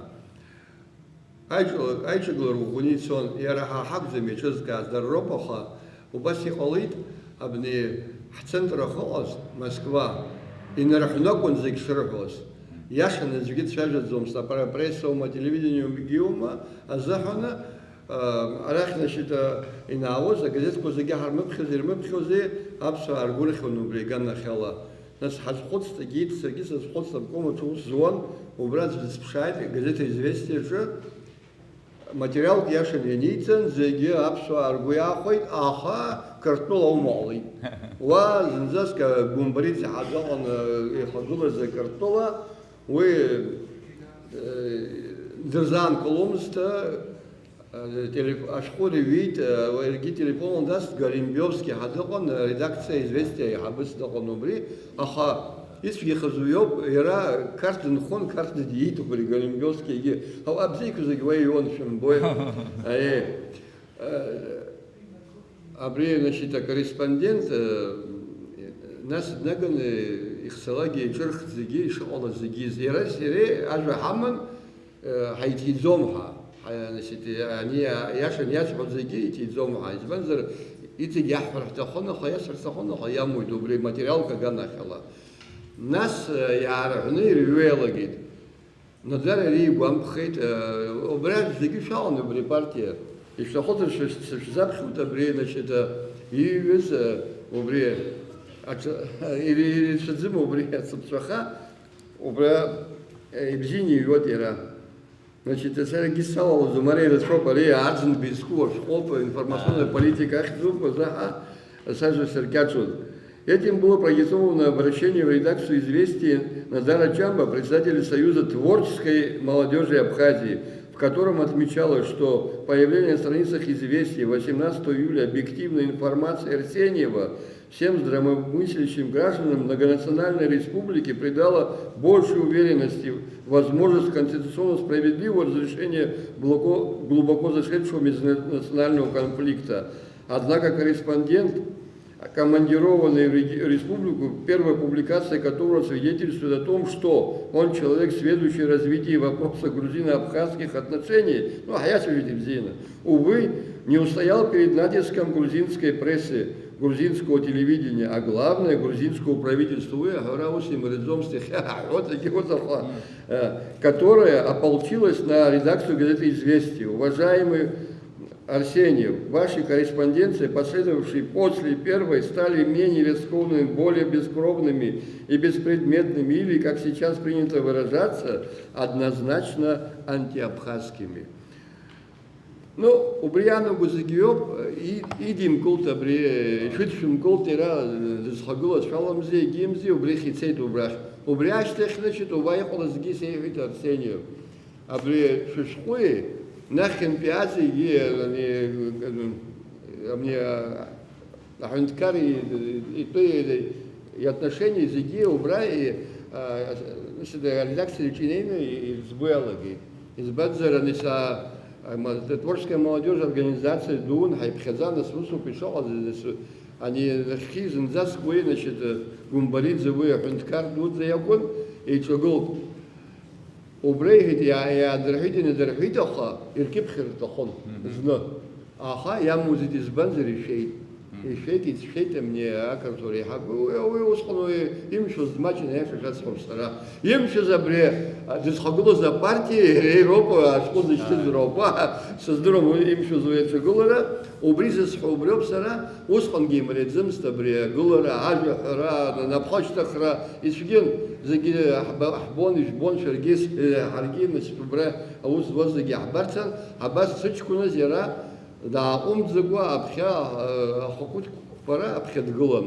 Аиҿ-, аиҿагылара ӷәӷәаны ицон, иара ҳа ҳакәӡам иаҿызкааз, дара роуп, аха убас иҟалеит, абни ҳцентр ахьыҟаз, Москва, инарҳәны акәын зегь шырҳәоз. Иашаны аӡәгьы дцәажәаӡомызт, апре-, апрессоума, ателевидениумгьы иоума азыҳәаны, а, арахь, значит, а, инаауаз агазеҭқәа зегьы ҳармыԥхьази, ирмыԥхьози, аԥсуаа ргәырӷьон убри аганахьала. Нас ҳазхәыцт, егьит, саргьы сазхәыцт, обком аҿы аус зуан, убра аӡә дысԥшааит, газеҭ Известиаҿы материалк иашан ианиҵан, зегьы аԥсуаа ргәы иаахәеит, аха Қырҭтәыла аума ҟалеит. Уа зынӡаск Гәымбариӡе ҳәа дыҟан, ихагылаз Қырҭтәыла, уи, э, дырзаанкыломызт, Телеф-, ашәҟәы рыҩит, уаргьы телефон дасҭ, Галимбиовски ҳәа дыҟан, редакциа Известиа аиҳабыс дыҟан убри, аха ицәгьахаз уиоуп, иара Қарҭ дынхон, Қарҭ диит убри Галимбиовскигьы. Ауаа бзиақәа зегь уа иҩуан, шәымбои? Аиеи. Абри, значит, акорреспондент, нас днаганы ихцалакгьы, иҿырхт зегьы, ишыҟалаз зегьы. Иара, иареи ажәа ҳаман, ҳаиҭиӡом ҳәа, ҳа-, значит, ани-, иашан иасҳәо зегьы иҭиӡом ҳәа. Избанзар, иҵегь иаҳҳәар ҳҭахын, аха иасҳәар сҭахын, аха иамуит убри материалк аганахьала. Нас, иаарҳәны ирҩуа иалагеит. Надар иара игәамԥхеит, убри аӡә зегьы шәалан убри апартиа. Ишәҭахызар шәышәзаԥхьоит абри, значит, ииҩыз, убри. Аҽа-, ири-, ирацәаӡым убри ацыԥҵәаха, убра, э, ибзианы иҩуеит иара. Значит, саргьы салалаӡом, ара ирацәоуп, ари аӡынтәи изку ашәҟәоуп, информационная политика ахьӡуп, азаҳа сажәа сыркьаҿуан. Этим было продиктовано обращение в редакцию «Известий» Надара Чамба, председателя Союза творческой молодёжи Абхазии, в котором отмечалось, что появление на страницах «Известий» восемнадцатого июля объективной информации Арсеньева всем здравомыслящим гражданам многонациональной республики придало большей уверенности в возможность конституционно справедливого разрешения глубоко, глубоко зашедшего межнационального конфликта. Однако корреспондент, командированный в реги-, республику, первая публикация которого свидетельствует о том, что он человек, сведущий развитие вопроса грузино-абхазских отношений, ну, а я свидетель, увы, не устоял перед натиском грузинской прессы, грузинского телевидения, а главное, грузинского правительства. Уи аҳәара ус имариаӡомызт иахьа ҳаҳәоит, зегьы ыҟаӡам, э, которая ополчилась на редакцию газеты «Известия». Уважаемый Арсеньев, ваши корреспонденции, последовавшие после первой, стали менее рискованными, более бескровными и беспредметными или, как сейчас принято выражаться, однозначно антиабхазскими. Ну, убри иаанаго зегьы иоуп, и-, идимкылт абри, ишәыдшәымкылт иара, дызхагылаз шәаламзи, егьимзи, убрихь ицеит убрахь. Убри ашьҭахь, значит, уба иҟалаз зегьы сеиҳәеит Арсенио. Абри шәышәҟәи, нахьынтәи аӡегьы, ани, ани, Аҳәынҭқар и-, итәы и-, иотношениа зегьы убра и-, а, значит, аредакциаҿы инеины и-, и-, сгәы иалагеит. Избанзар, ани са, а, ма-, творческая молодёжь организациа дуун ҳаиԥхьаӡа, нас усоуп ишыҟаз, нас ани нахьхьи зынӡаск уи, значит, Гәымбариӡе уи аҳәынҭқар дуӡӡа иакәын, еиҿагылт. Убра иҳәеит, иаа-, иаадырҳәит, инадырҳәит, аха иркьыԥхьыр рҭахын. Мгм. Зны. Аха иамуӡеит, избанзар, ишәеит. Мгм. Ишәеит, ицәшәеит, амни ақырҭуа реиҳабы. Уи, уи усҟан уи имшәоз маҷын, аиаша шәасҳәап сара. Имшәоз абри, а, дызхагылоз апартиа иареи роуп, ашәҟәы зышьҭыз, ааи, роуп. Сыздыруам уи имшәоз уи аҿагылара. Убри зысҳәо убриоуп сара. Усҟангьы имариаӡамызт абри агылара, ажәаҳәара, анапхашьҭыхра, ицәгьан, зегьы ҳба-, ҳбон, ижәбон шәаргьы, с-, э, ҳаргьы, нас, убра аус зуаз зегьы ҳбарҭан, абас сыҷкәыназ иара дааҟәымҵӡакәа аԥхьа, э, ахақәиҭқәа рыла аԥхьа дгылан.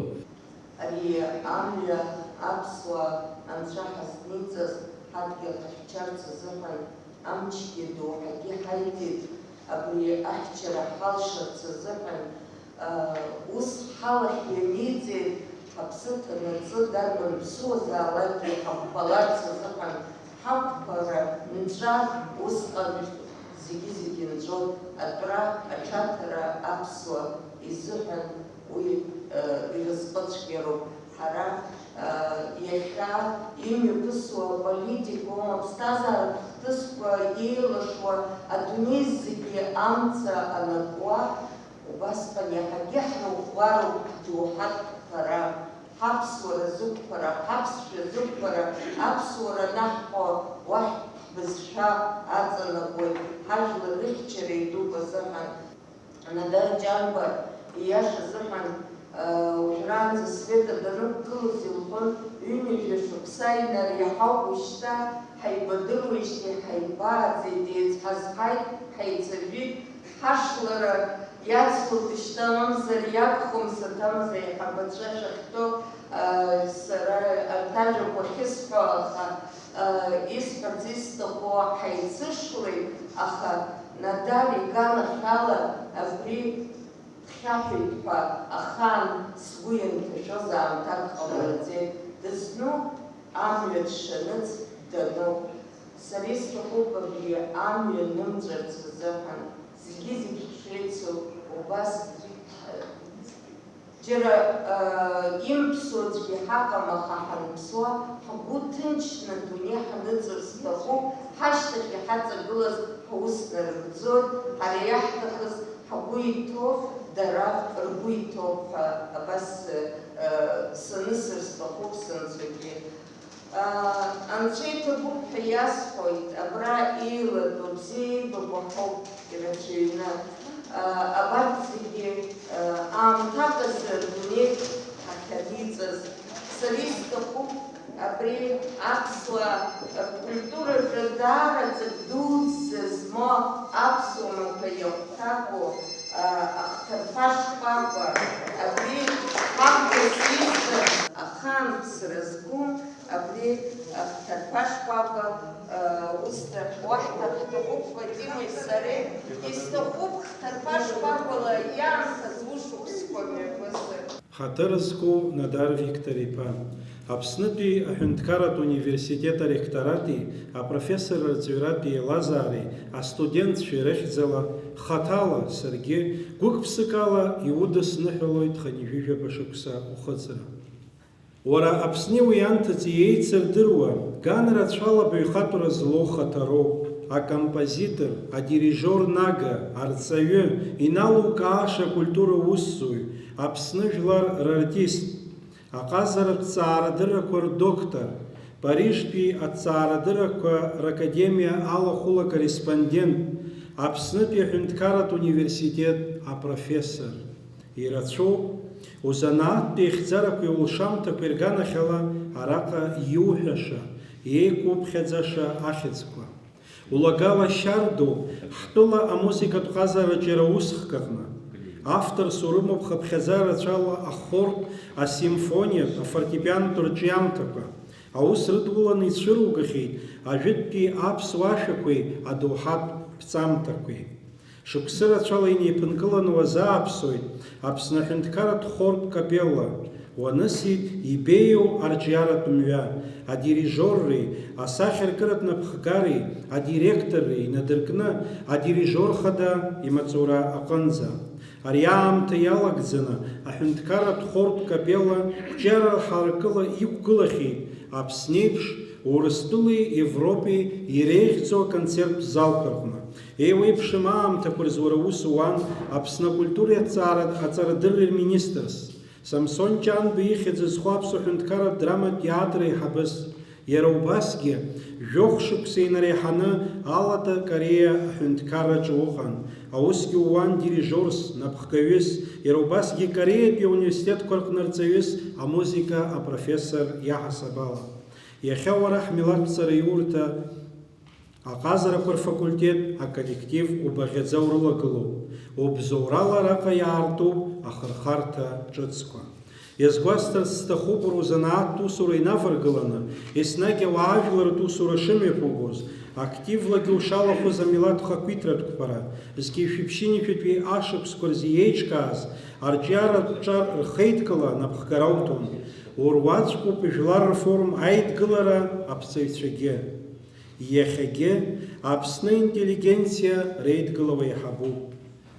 Ари амҩа аԥсуа анцәа ҳазниҵаз, ҳадгьыл ҳахьчарц азыҳәан, амчгьы доуҳагьы ҳаиҭеит, абри ахьчара ҳалшарц азыҳәан, ус ҳалахь ианиҵеит, ҳаԥсы ҭанаҵы, дарбан ԥсуазаалакгьы ҳаҟәбаларц азыҳәан, ҳақәԥара нҵәа усҟан зегьы-зегьы нҵәон, атәра, аҽаҭара аԥсуа изыҳәан уи, э, иразҟы цәгьароуп. Ҳара, э, иахьа имҩаԥысуа политикоу, аԥсҭазааратә хҭысқәа еилашуа, адунеи зегьы амца анакуа, убасҟан иаҳагьы ҳрыӷәӷәароуп ҳдоуҳатә ԥара, ҳаԥсуара зықәԥара, ҳаԥсшәа зықәԥара, аԥсуара анаҳҳәо, уахь ҳбызшәа аҵанакуеит, ҳажәлар рыхьчара идуп азыҳәан. Надара Ҷанба, ииаша азыҳәан, уажәраанӡа Света данықәгылоз илҳәон, ҩынҩажәа шықәса инареиҳауп уажәшьҭа, ҳаибадыруеижьҭеи ҳаибааӡеит, еицҳазҳаит, ҳаицәажәеит, ҳашлара иацлоит шьҭа, мамзар иакәхом, саҭамыз аиҳабацәа шәахьтәоу, сара арҭ ажәақәа ахьысҳәо, аха, исҳәарц исҭаху ҳаицышлеит, аха Надара иганахьала абри дхьаҳәит ҳәа ахаан сгәы ианҭашәоз аамҭак ҟамлаӡеит, дызну амҩа дшаныҵ дануп. Сара исҭахуп абри амҩа нымҵәарц азыҳәан, зегьы-зегь ҳшеицу убас, џьара, э, имԥсуа аӡәгьы ҳаҟам, аха ҳанԥсуа, ҳгәы ҭынчны адунеи ҳаныҵыр сҭахуп, ҳашьҭахь иҳаҵагылаз ҳус нарыгӡоит, ҳара иаҳҭахыз ҳгәы иҭоу, дара ргәы иҭоуп ҳәа абас, э, санысыр сҭахуп сынцәагьы. Анцәа иҭабуп ҳәа иасҳәоит, абра еилатәоу бзиа еибабо ҳауп ирацәаҩны. Абарҭ зегьы аамҭак азы адунеи ҳахьаниҵаз. Сара исҭахуп абри аԥсуа культураҿы даараӡа дуӡӡа змоу аԥсуа маҭәа иахәҭаку, а, ахҭарԥа шкәакәа, абри шкәакәа сиҳәар, ахаан ԥсра зқәым абри ахҭарԥа шкәакәа, а, усҭа-, уаҳҭар ҳҭахуп Вадими сареи, исҭахуп хҭарԥа шкәакәала иаанхаз ушықәсқәа мҩаԥысыр. Ҳаҭыр зқәу Надар Виктор-иԥа, Аԥснытәи аҳәынҭқарратә университет аректорати апрофессорра рҵаҩратәи еилазаареи астудентцәеи рыхьӡала, хаҭала саргьы гәык-ԥсыкала иудысныҳәалоит хынҩажәижәаба шықәса ухыҵра. Уара Аԥсни уи анҭыҵи еицырдыруа, ган рацәала баҩхатәра злоу хаҭароуп, акомпозитор, адирижиор нага, арҵаҩы, иналукааша акультура усзуҩ, Аԥсны жәлар рартист, аҟазаратә ҭҵаарадыррақәа рдоктор, Парижтәи аҭҵаарадыррақәа ракадемиа алахәыла корреспондент, Аԥснытәи аҳәынҭқарратә университет апрофессор. Ирацәоуп узанааҭтә еихьӡарақәеи улшамҭақәеи рганахьала араҟа иуҳәаша, еиқәуԥхьаӡаша ахьӡқәа. Улагала шьардоуп ҳтәыла амузыкатә ҟазараҿы иара усхк аҟны. Авторс урымоуп хыԥхьаӡара рацәала ахортә, асимфониатә, афортепианотә рҿиамҭақәа. Аус рыдуланы ицәыругахьеит ажәытәтәи аԥсуа ашәақәеи адоуҳатә ԥҵамҭақәеи. Шықәсы рацәала инеиԥынкыланы уазааԥсоит Аԥсны аҳәынҭқарратә хортә капелла, уанысит ибеиоу арҿиаратә мҩа, адирижиорреи, асахьаркыратә напхгареи, адиректорреи инадыркны, адирижиор хада имаҵура аҟынӡа. Ари аамҭа иалагӡаны аҳәынҭқарратә хортә капелла қәҿиара ҳаракыла иқәгылахьеит Аԥсни еиԥш Урыстәылеи Европеи иреиӷьӡоу аконцерттә залқәа рҟны. Еиуеиԥшым аамҭақәа рзы уара ус уан Аԥсны акультуреи аҭҵааратә аҵарадырреи рминистрс, Самсон Ҷанба ихьӡ зху аԥсуа ҳәынҭқарратә драматә театр аиҳабыс, иара убасгьы, жәохә шықәса инареиҳаны Алада Кореиа аҳәынҭқарраҿы уҟан. Аусгьы ууан дирижиорс, напхгаҩыс, иара убасгьы Кореиатәи ауниверситетқәа рҟны рҵаҩыс, амузыка апрофессор иаҳасабала. Иахьа уара ҳмилаҭ ҵараиурҭа аҟазарақәа рфакультет аколлектив убаӷьаӡа урылагылоуп, убзоурала араҟа иаартуп ахырхарҭа ҿыцқәа. Иазгәасҭарц сҭахуп, уара узанааҭтә усура инаваргыланы, еснагь ауаажәларратә усура шымҩаԥугоз, активлагьы ушалахәыз амилаҭ хақәиҭратә қәԥара, зқьи жәшәи ԥшьынҩажәатәи ашықәсқәа рзы иеиҿкааз арҿиаратә ҿар рхеидкыла напхгара уҭон. Уруаӡәкуп жәлар рфорум аидгылара аԥҵаҩцәагьы. Иахьагьы Аԥсны интеллигенциа реидгыла уеиҳабуп.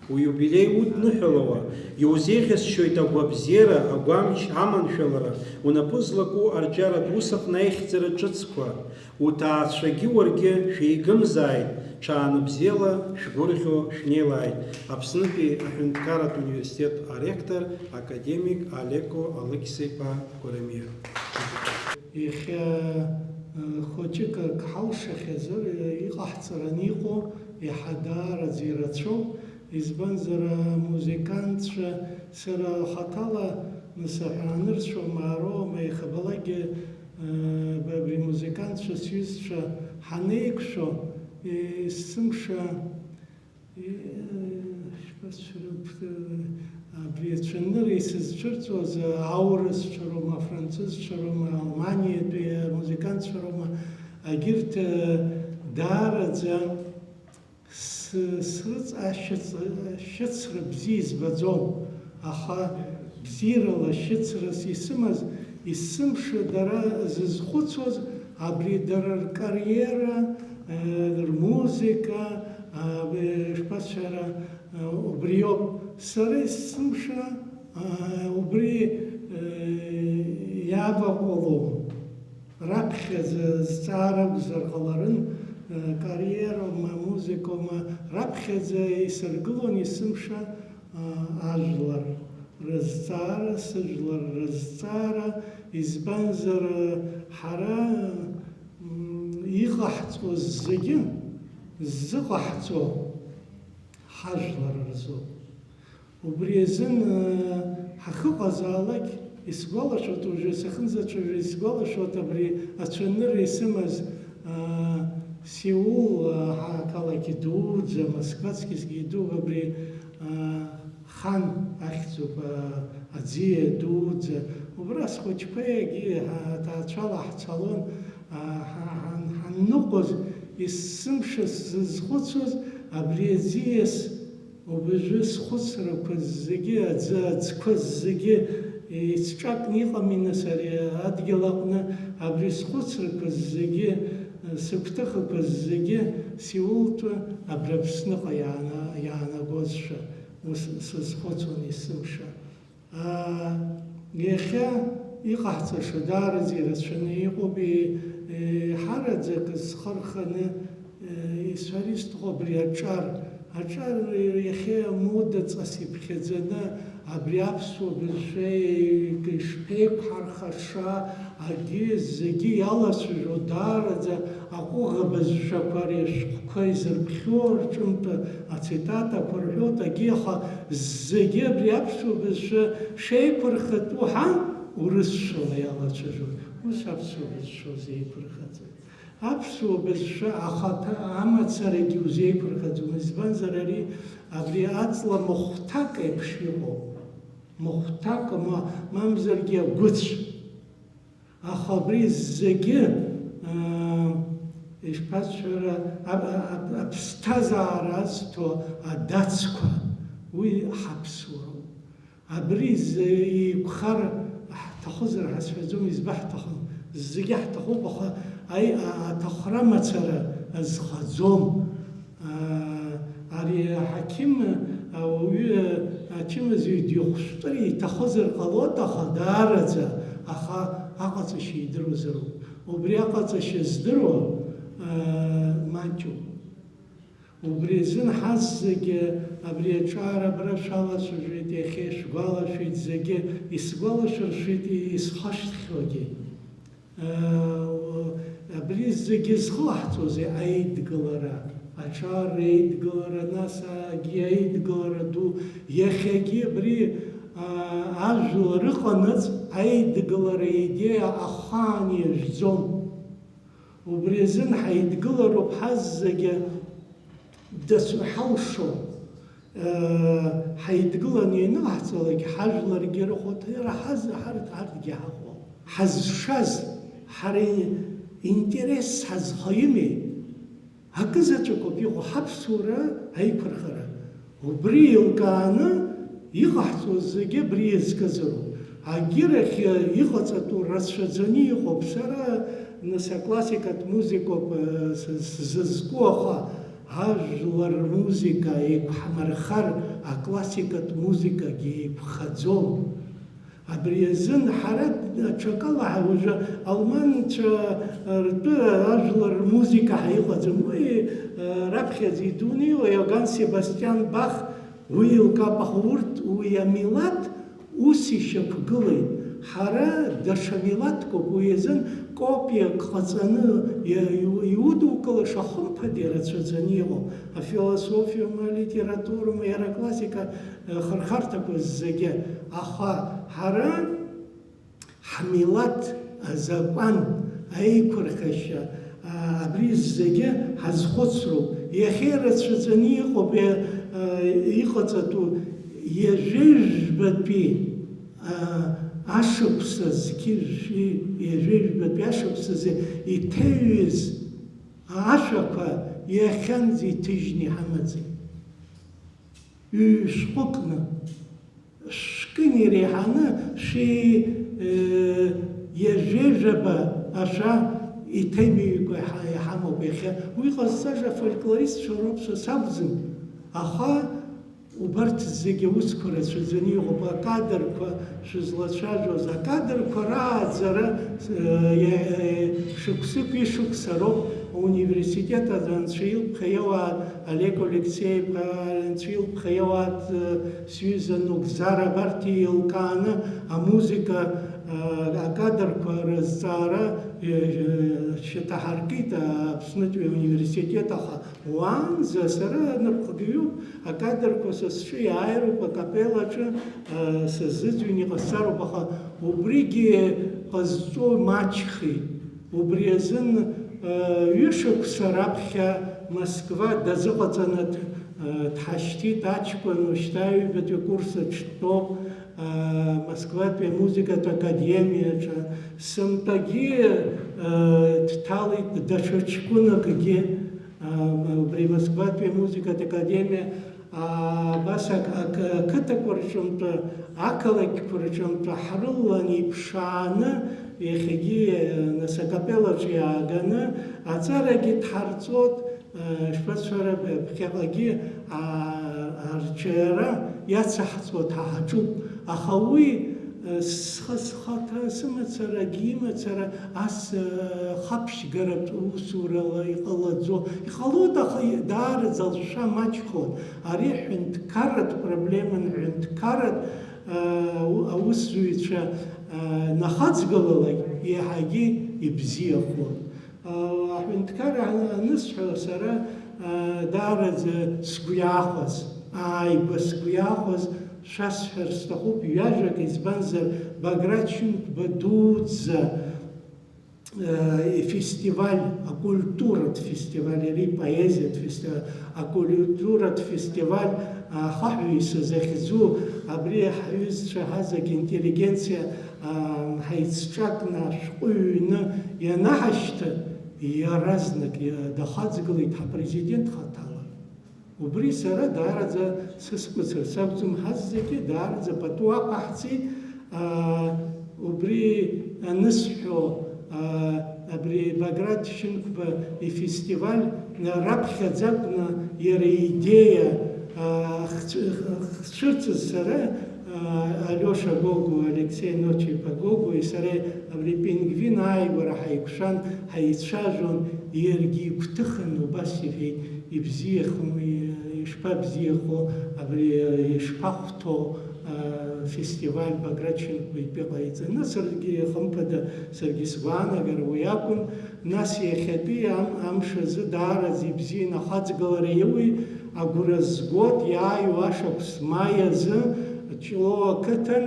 Уиубилеи удныҳәалауа, иузеиӷьасшьоит агәабзиара, агәамч, аманшәалара, унапы злаку арҿиаратә ус аҟны аихьӡара ҿыцқәа, уҭаацәагьы уаргьы шәеигымзааит, ҽаанбзиала шәгәырӷьо шәнеилааит, Аԥснытәи аҳәынҭқарратә университет аректор, академик Алеко Алықьса-иԥа Кәарамиа. Иахьа, э, хәыҷык ак ҳалшахьазар, э, иҟаҳҵараны иҟоу иаҳа даараӡа ирацәоуп, избанзар, амузыкантцәа, сара хаҭала, нас, аҳәаанырцәома, ароума, иахьабалакгьы, э, абри амузыкантцәа сҩызцәа ҳанеиқәшәо, есымша Ишԥасшәырымԥхьари, абри ацәанырра исызцәырҵуаз аурысцәа роума, афранцызцәа роума, Алманиатәи амузыкантцәа роума, агьырҭ, э, даараӡа с-, срыҵ-, ашьыц-, ашьыцра бзиа избаӡом, аха бзиарала шьыцрас исымаз, есымша дара зызхәыцуаз, абри дара ркариера, э, рмузыка, э, шԥасҳәара, э, убриоуп. Сара есымша, э, убри, э, иаваҟәалом. Раԥхьаӡа зҵаара акәзар ҟаларын, э, кариероума, музыкоума, раԥхьаӡа исыргылон есымша, э, ажәлар рызҵаара, сыжәлар рызҵаара, избанзар, э, ҳара, м, иҟаҳҵо зегьы ззыҟаҳҵо ҳажәлар рзоуп. Убри азын, э, ҳахьыҟазаалак, Исгәалашәоит, уажәы сахьынӡацәажәо, исгәалашәоит абри ацәанырра исымаз, аа, Сеул, аа, ақалақь дуӡӡа, Москва цқьазгьы идууп, абри, аа, Хан ахьӡуп, аа, аӡиа дуӡӡа. Убра схәыҷқәа егьи ҳа-, аҭаацәала ҳцалон, аа, ҳа-, ҳан-, ҳанныҟәоз, есымша сзызхәыцуаз абри аӡиас Убыржәы схәыцрақәа зегьы, аӡы аӡқәа зегьы еицҿакны иҟами, нас, ари адгьыл аҟны? Абри схәыцрақәа зегьы, сыгәҭыхақәа зегьы Сеултәы абри Аԥсныҟа иаана-, иаанагозшәа, ус сазхәыцуан есымша. Аа, иахьа иҟаҳҵаша даараӡа ирацәаны иҟоуп, е-, еиҳараӡак зхы рханы, е, исҳәар исҭаху абри аҿар. Аҿар иахьа амодаҵас иԥхьаӡаны, абри аԥсуа бызшәа ишԥеиқәҳархаша, акгьы зегьы иалацәажәо, даараӡа аҟәыӷа бызшәақәа ари ашәҟәқәа изырԥхьо рҿынтә ацитатақәа рҳәоит, акгьы, аха зегьы абри аԥсуа бызшәа шеиқәырхатәу ҳәа урысшәала иалацәажәоит. Ус аԥсуа бызшәа узеиқәырхаӡоит. Аԥсуа бызшәа ахаҭа амацарагьы узеиқәырхаӡом, избанзар ари абри аҵла махәҭак еиԥш иҟоуп. Махәҭак, ма-, мамзаргьы агәыцә. Аха абри зегьы, аа, ишԥасҳәара, а-, а-, а-, аԥсҭазаара азҭо адацқәа, уи ҳаԥсуароуп. Абри з-, еиқәхар ҳҭахызар ҳәа сҳәаӡом, избаҳҭахым. Зегьы ҳҭахуп, аха аи-, а-, аҭахра мацара азхаӡом. Аа, ари аҳақьым, ауаҩы, ачымазаҩ дихәшәтәыр иҭахызар ҟалоит, аха даараӡа, аха аҟаҵашьа идыруазароуп. Убри аҟаҵашьа здыруа, аа, маҷуп. Убри азын ҳазегь абри аҿар абра шәалацәажәеит, иахьа ишәгәалашәеит зегьы, исгәалашәыршәеит исхашҭхьоугьы. Абри зегьы зхылаҳҵозеи аидгылара, аҿар аидгылара, нас агьи аидгылара ду, иахьагьы абри, аа, ажәлар рыҟанаҵ аидгылара идеиа ахаан иажәӡом. Убри азын ҳаидгылароуп ҳаззегьы дацәҳалшо, ҳаидгыланы ианыҟаҳҵалак, ҳажәларгьы рыхәҭа иара ҳаз-, ҳарҭ-, ҳарҭгьы ҳаҟоуп. Ҳазшаз, ҳара интересс ҳазхаҩымеи? Акы заҵәыкоуп иҟоу ҳаԥсуара аиқәырхара. Убри еилкааны иҟаҳҵо зегьы абри иазкызароуп. Агьырахь иҟаҵатәу рацәаӡаны иҟоуп. Сара, нас, аклассикатә музыкоуп, э, с-, сзызку, аха ажәлар рмузыка еиқәҳмырхар, аклассикатә музыкагьы еиқәхаӡом. Абри азын ҳара ҽакала уажәы алманцәа ртәы ажәлар рмузыка ҳәа иҟаӡам. Уи, э, раԥхьаӡа идунеиуа Иоганн Себастиан Бах, уи еилкаап, аха урҭ, уи амилаҭ ус ишьақәгылеит. Ҳара даҽа милаҭкоуп, уи азын копиак ҟаҵаны иа-, иу-, иудукылаша, хымԥада, ирацәаӡаны иҟоуп. Афилософиоума, алитературоума, иара аклассика, э, хырхарҭақәа зегьы. Аха ҳара ҳмилаҭ азакәан аиқәырхашьа, а, абри зегьы ҳазхәыцроуп. Иахьа ирацәаӡаны иҟоуп, иа-, а, иҟаҵатәу ҩажәеи жәбатәи, а, ашықәса зқьи жәшәи, ҩажәеи жәбатәи ашықәсазы иҭаҩыз ашәақәа иахьанӡа иҭыжьны иҳамаӡам. Ҩ-шәҟәыкны, шәкын иреиҳаны шәи, э, ҩажәеи жәаба ашәа иҭаҩымкәа иҳа-, иҳамоуп иахьа. Уи ҟазҵаша афольклористцәа роуп, са сакәӡам. Аха убарҭ зегьы аусқәа рацәаӡаны иҟоуп. Акадрқәа шәызлацәажәоз, акадрқәа рааӡара, э, иа-, э, шықәсык ишықәса роуп. Ауниверситет аҿы анцәа илԥха иауаа, Олег Алексеи-иԥа, анцәа илԥха иауаа, э, сҩыза Нугзар, абарҭ еилкааны амузыка, э, акадрқәа рызҵаара Шьаҭаҳаркит Аԥснытәи ауниверситет, аха уаанӡа сара напхгаҩуп, акадрқәа са сҿы иааироуп, акапеллаҿы, а, сазыӡырҩны иҟасҵароуп, аха убригьы ҟазҵо маҷхеит. Убри азын, а, ҩышықәса раԥхьа Москва дазыҟаҵаны д-, а, дҳашьҭит аҷкәын, уажәшьҭа аҩбатәи акурс аҿы дтәоуп. Москватәи амузыкатә академиаҿы, сынтәагьы, э, дҭалеит даҽа ҷкәынакгьы, э, убри Москватәи амузыкатә академиа, а, абас ак-, ак-, ақыҭақәа рҿынтәы, ақалақьқәа рҿынтәы ҳрылалан иԥшааны, иахьагьы, э, нас акапеллаҿы иааганы аҵарагьы дҳарҵоит. Шәбацәара ԥхьаҟагьы, аа, арҿиара иацаҳҵоит, ҳа ҳаҿуп. Аха уи, схы, схаҭа, сымацарагьы имацара ас, хаԥшьгаратә усурала иҟалаӡо. Иҟалоит, аха даараӡа алшәа маҷхон. Ари ҳәынҭқарратә проблеман, ҳәынҭқарратә, аусзуҩцәа нахаҵгылалак еиҳагьы ибзиахон. Аҳәынҭқарра анысҳәо, сара, а, даараӡа сгәы иаахәаз, ааигәа сгәы иаахәаз шәасҳәар сҭахуп ҩажәак, избанзар, Баграт Шьынқәба дуӡӡа, а, ифестиваль, акультуратә фестиваль, иара ипоезиатә фестиваль, акультуратә фестиваль, а, ахаҳәаҩ исызахьӡу, абри ҳҩызцәа ҳазегь интеллигенциа ҳаицҿакны ашәҟәы ҩны ианаҳашьҭы, иаразнак дахаҵгылеит ҳапрезидент хаҭала. Убри сара даараӡа сысмыцырц акәӡам, ҳазегьы даараӡа пату ақәаҳҵеит. Убри анысҳәо, абри Баграт Шьынқәба ифестиваль раԥхьаӡа акәны иара идеиа ахцәы-, ахцәырҵыз сара, Алиоша Гогәуа, Алексеи Ночи-иԥа Гогәуеи сареи абри Пингвин ааигәара ҳаиқәшәан, ҳаицәажәон, иаргьы игәҭыхан убас иҳәеит, ибзиахом, ишԥабзиахо, абри ишԥахәҭоу, фестиваль Баграт Шьынқәба итәы ҟаиҵаны, саргьы, хымԥада, саргьы сгәаанагара уи акәын. Нас иахьатәи ам-, амш азы даараӡа ибзиан ахаҵгылара иауеит, агәра згоит, иааиуа ашықәс маи азы Ҷлоу ақыҭан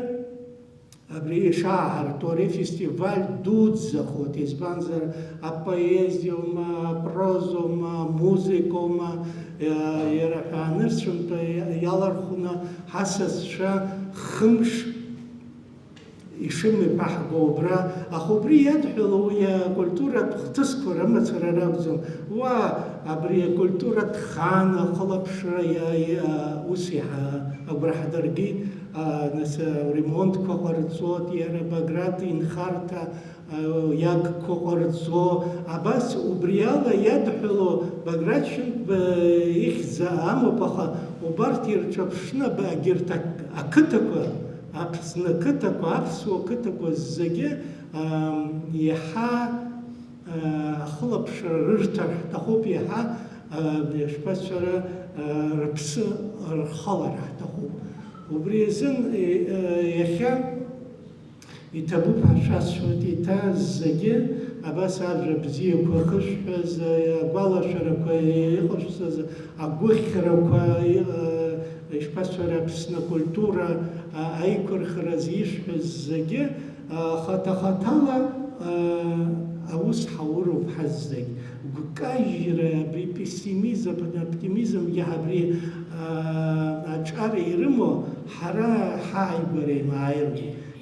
абри ишааҳарҭо, ари фестиваль дуӡӡахоит, избанзар, апоезиоума, апрозоума, амузыкоума, иа-, иара ҳәа анырцәынтәа иа-, иалархәны ҳасасцәа хымш ишымҩаԥаҳго убра, аха убри иадҳәало уи акультуратә хҭысқәа рымацара ракәӡам. Уа абри акультуратә хаан ахылаԥшра иа-, иа-, ус иаҳа агәра ҳдыргеит, а, нас, а, ремонтқәа ҟарҵоит, иара Баграт инхарҭа, а, иагқәа ҟарҵо. Абас убри ала иадҳәало Баграт Шьынқәба ихьӡ амоуп, аха убарҭ ирҿаԥшны аб-, агьырҭ ақ-, ақыҭақәа, Аԥсны ақыҭақәа, аԥсуа қыҭақәа зегьы, ам, иаҳа, а, ахылаԥшра рырҭар ҳҭахуп, иаҳа, а, ишԥасҳәара, а, рыԥсы рхалар ҳҭахуп. Убри азын, е, е, иахьа иҭабуп ҳәа шәасҳәоит, еиҭа зегьы абас ажәа бзиақәа ахышәҳәаз, агәалашәарақәа иҟашәҵаз, агәыхьрақәа, э, ишԥасҳәари, Аԥсны акультура, а, аиқәырхараз ишәҳәаз зегьы, а, хаҭа-хаҭала, а, аус ҳауроуп ҳазегь. Гәкажьра, абри пессимизм, оптимизмгьы абри, а, аҿар ирымоу ҳара ҳааигәара имааироуп.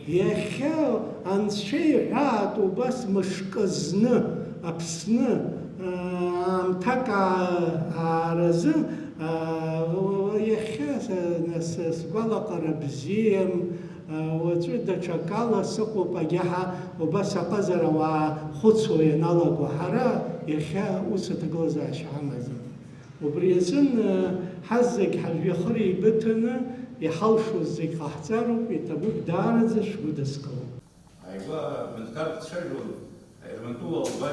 Иахьа Анцәа иҳәаат убас мышкы зны, Аԥсны, аа, аамҭак аа-, ааразы, аа, иахьа са-, нас сгәалаҟара бзиам, аа, уаҵәы даҽакала сыҟоуп, агьаҳа убас аҟазара ауаа хәыцуа ианалаго, ҳара иахьа ус аҭагылазаашьа ҳамаӡам. Убри азын, ҳазегь ҳажәҩахыр еибыҭаны, иҳалшоз зегь ҟаҳҵароуп, иҭабуп, даараӡа шәгәыдыскылоит. Ааигәа аҳәынҭқар дцәажәон, Ермантәыла Албани.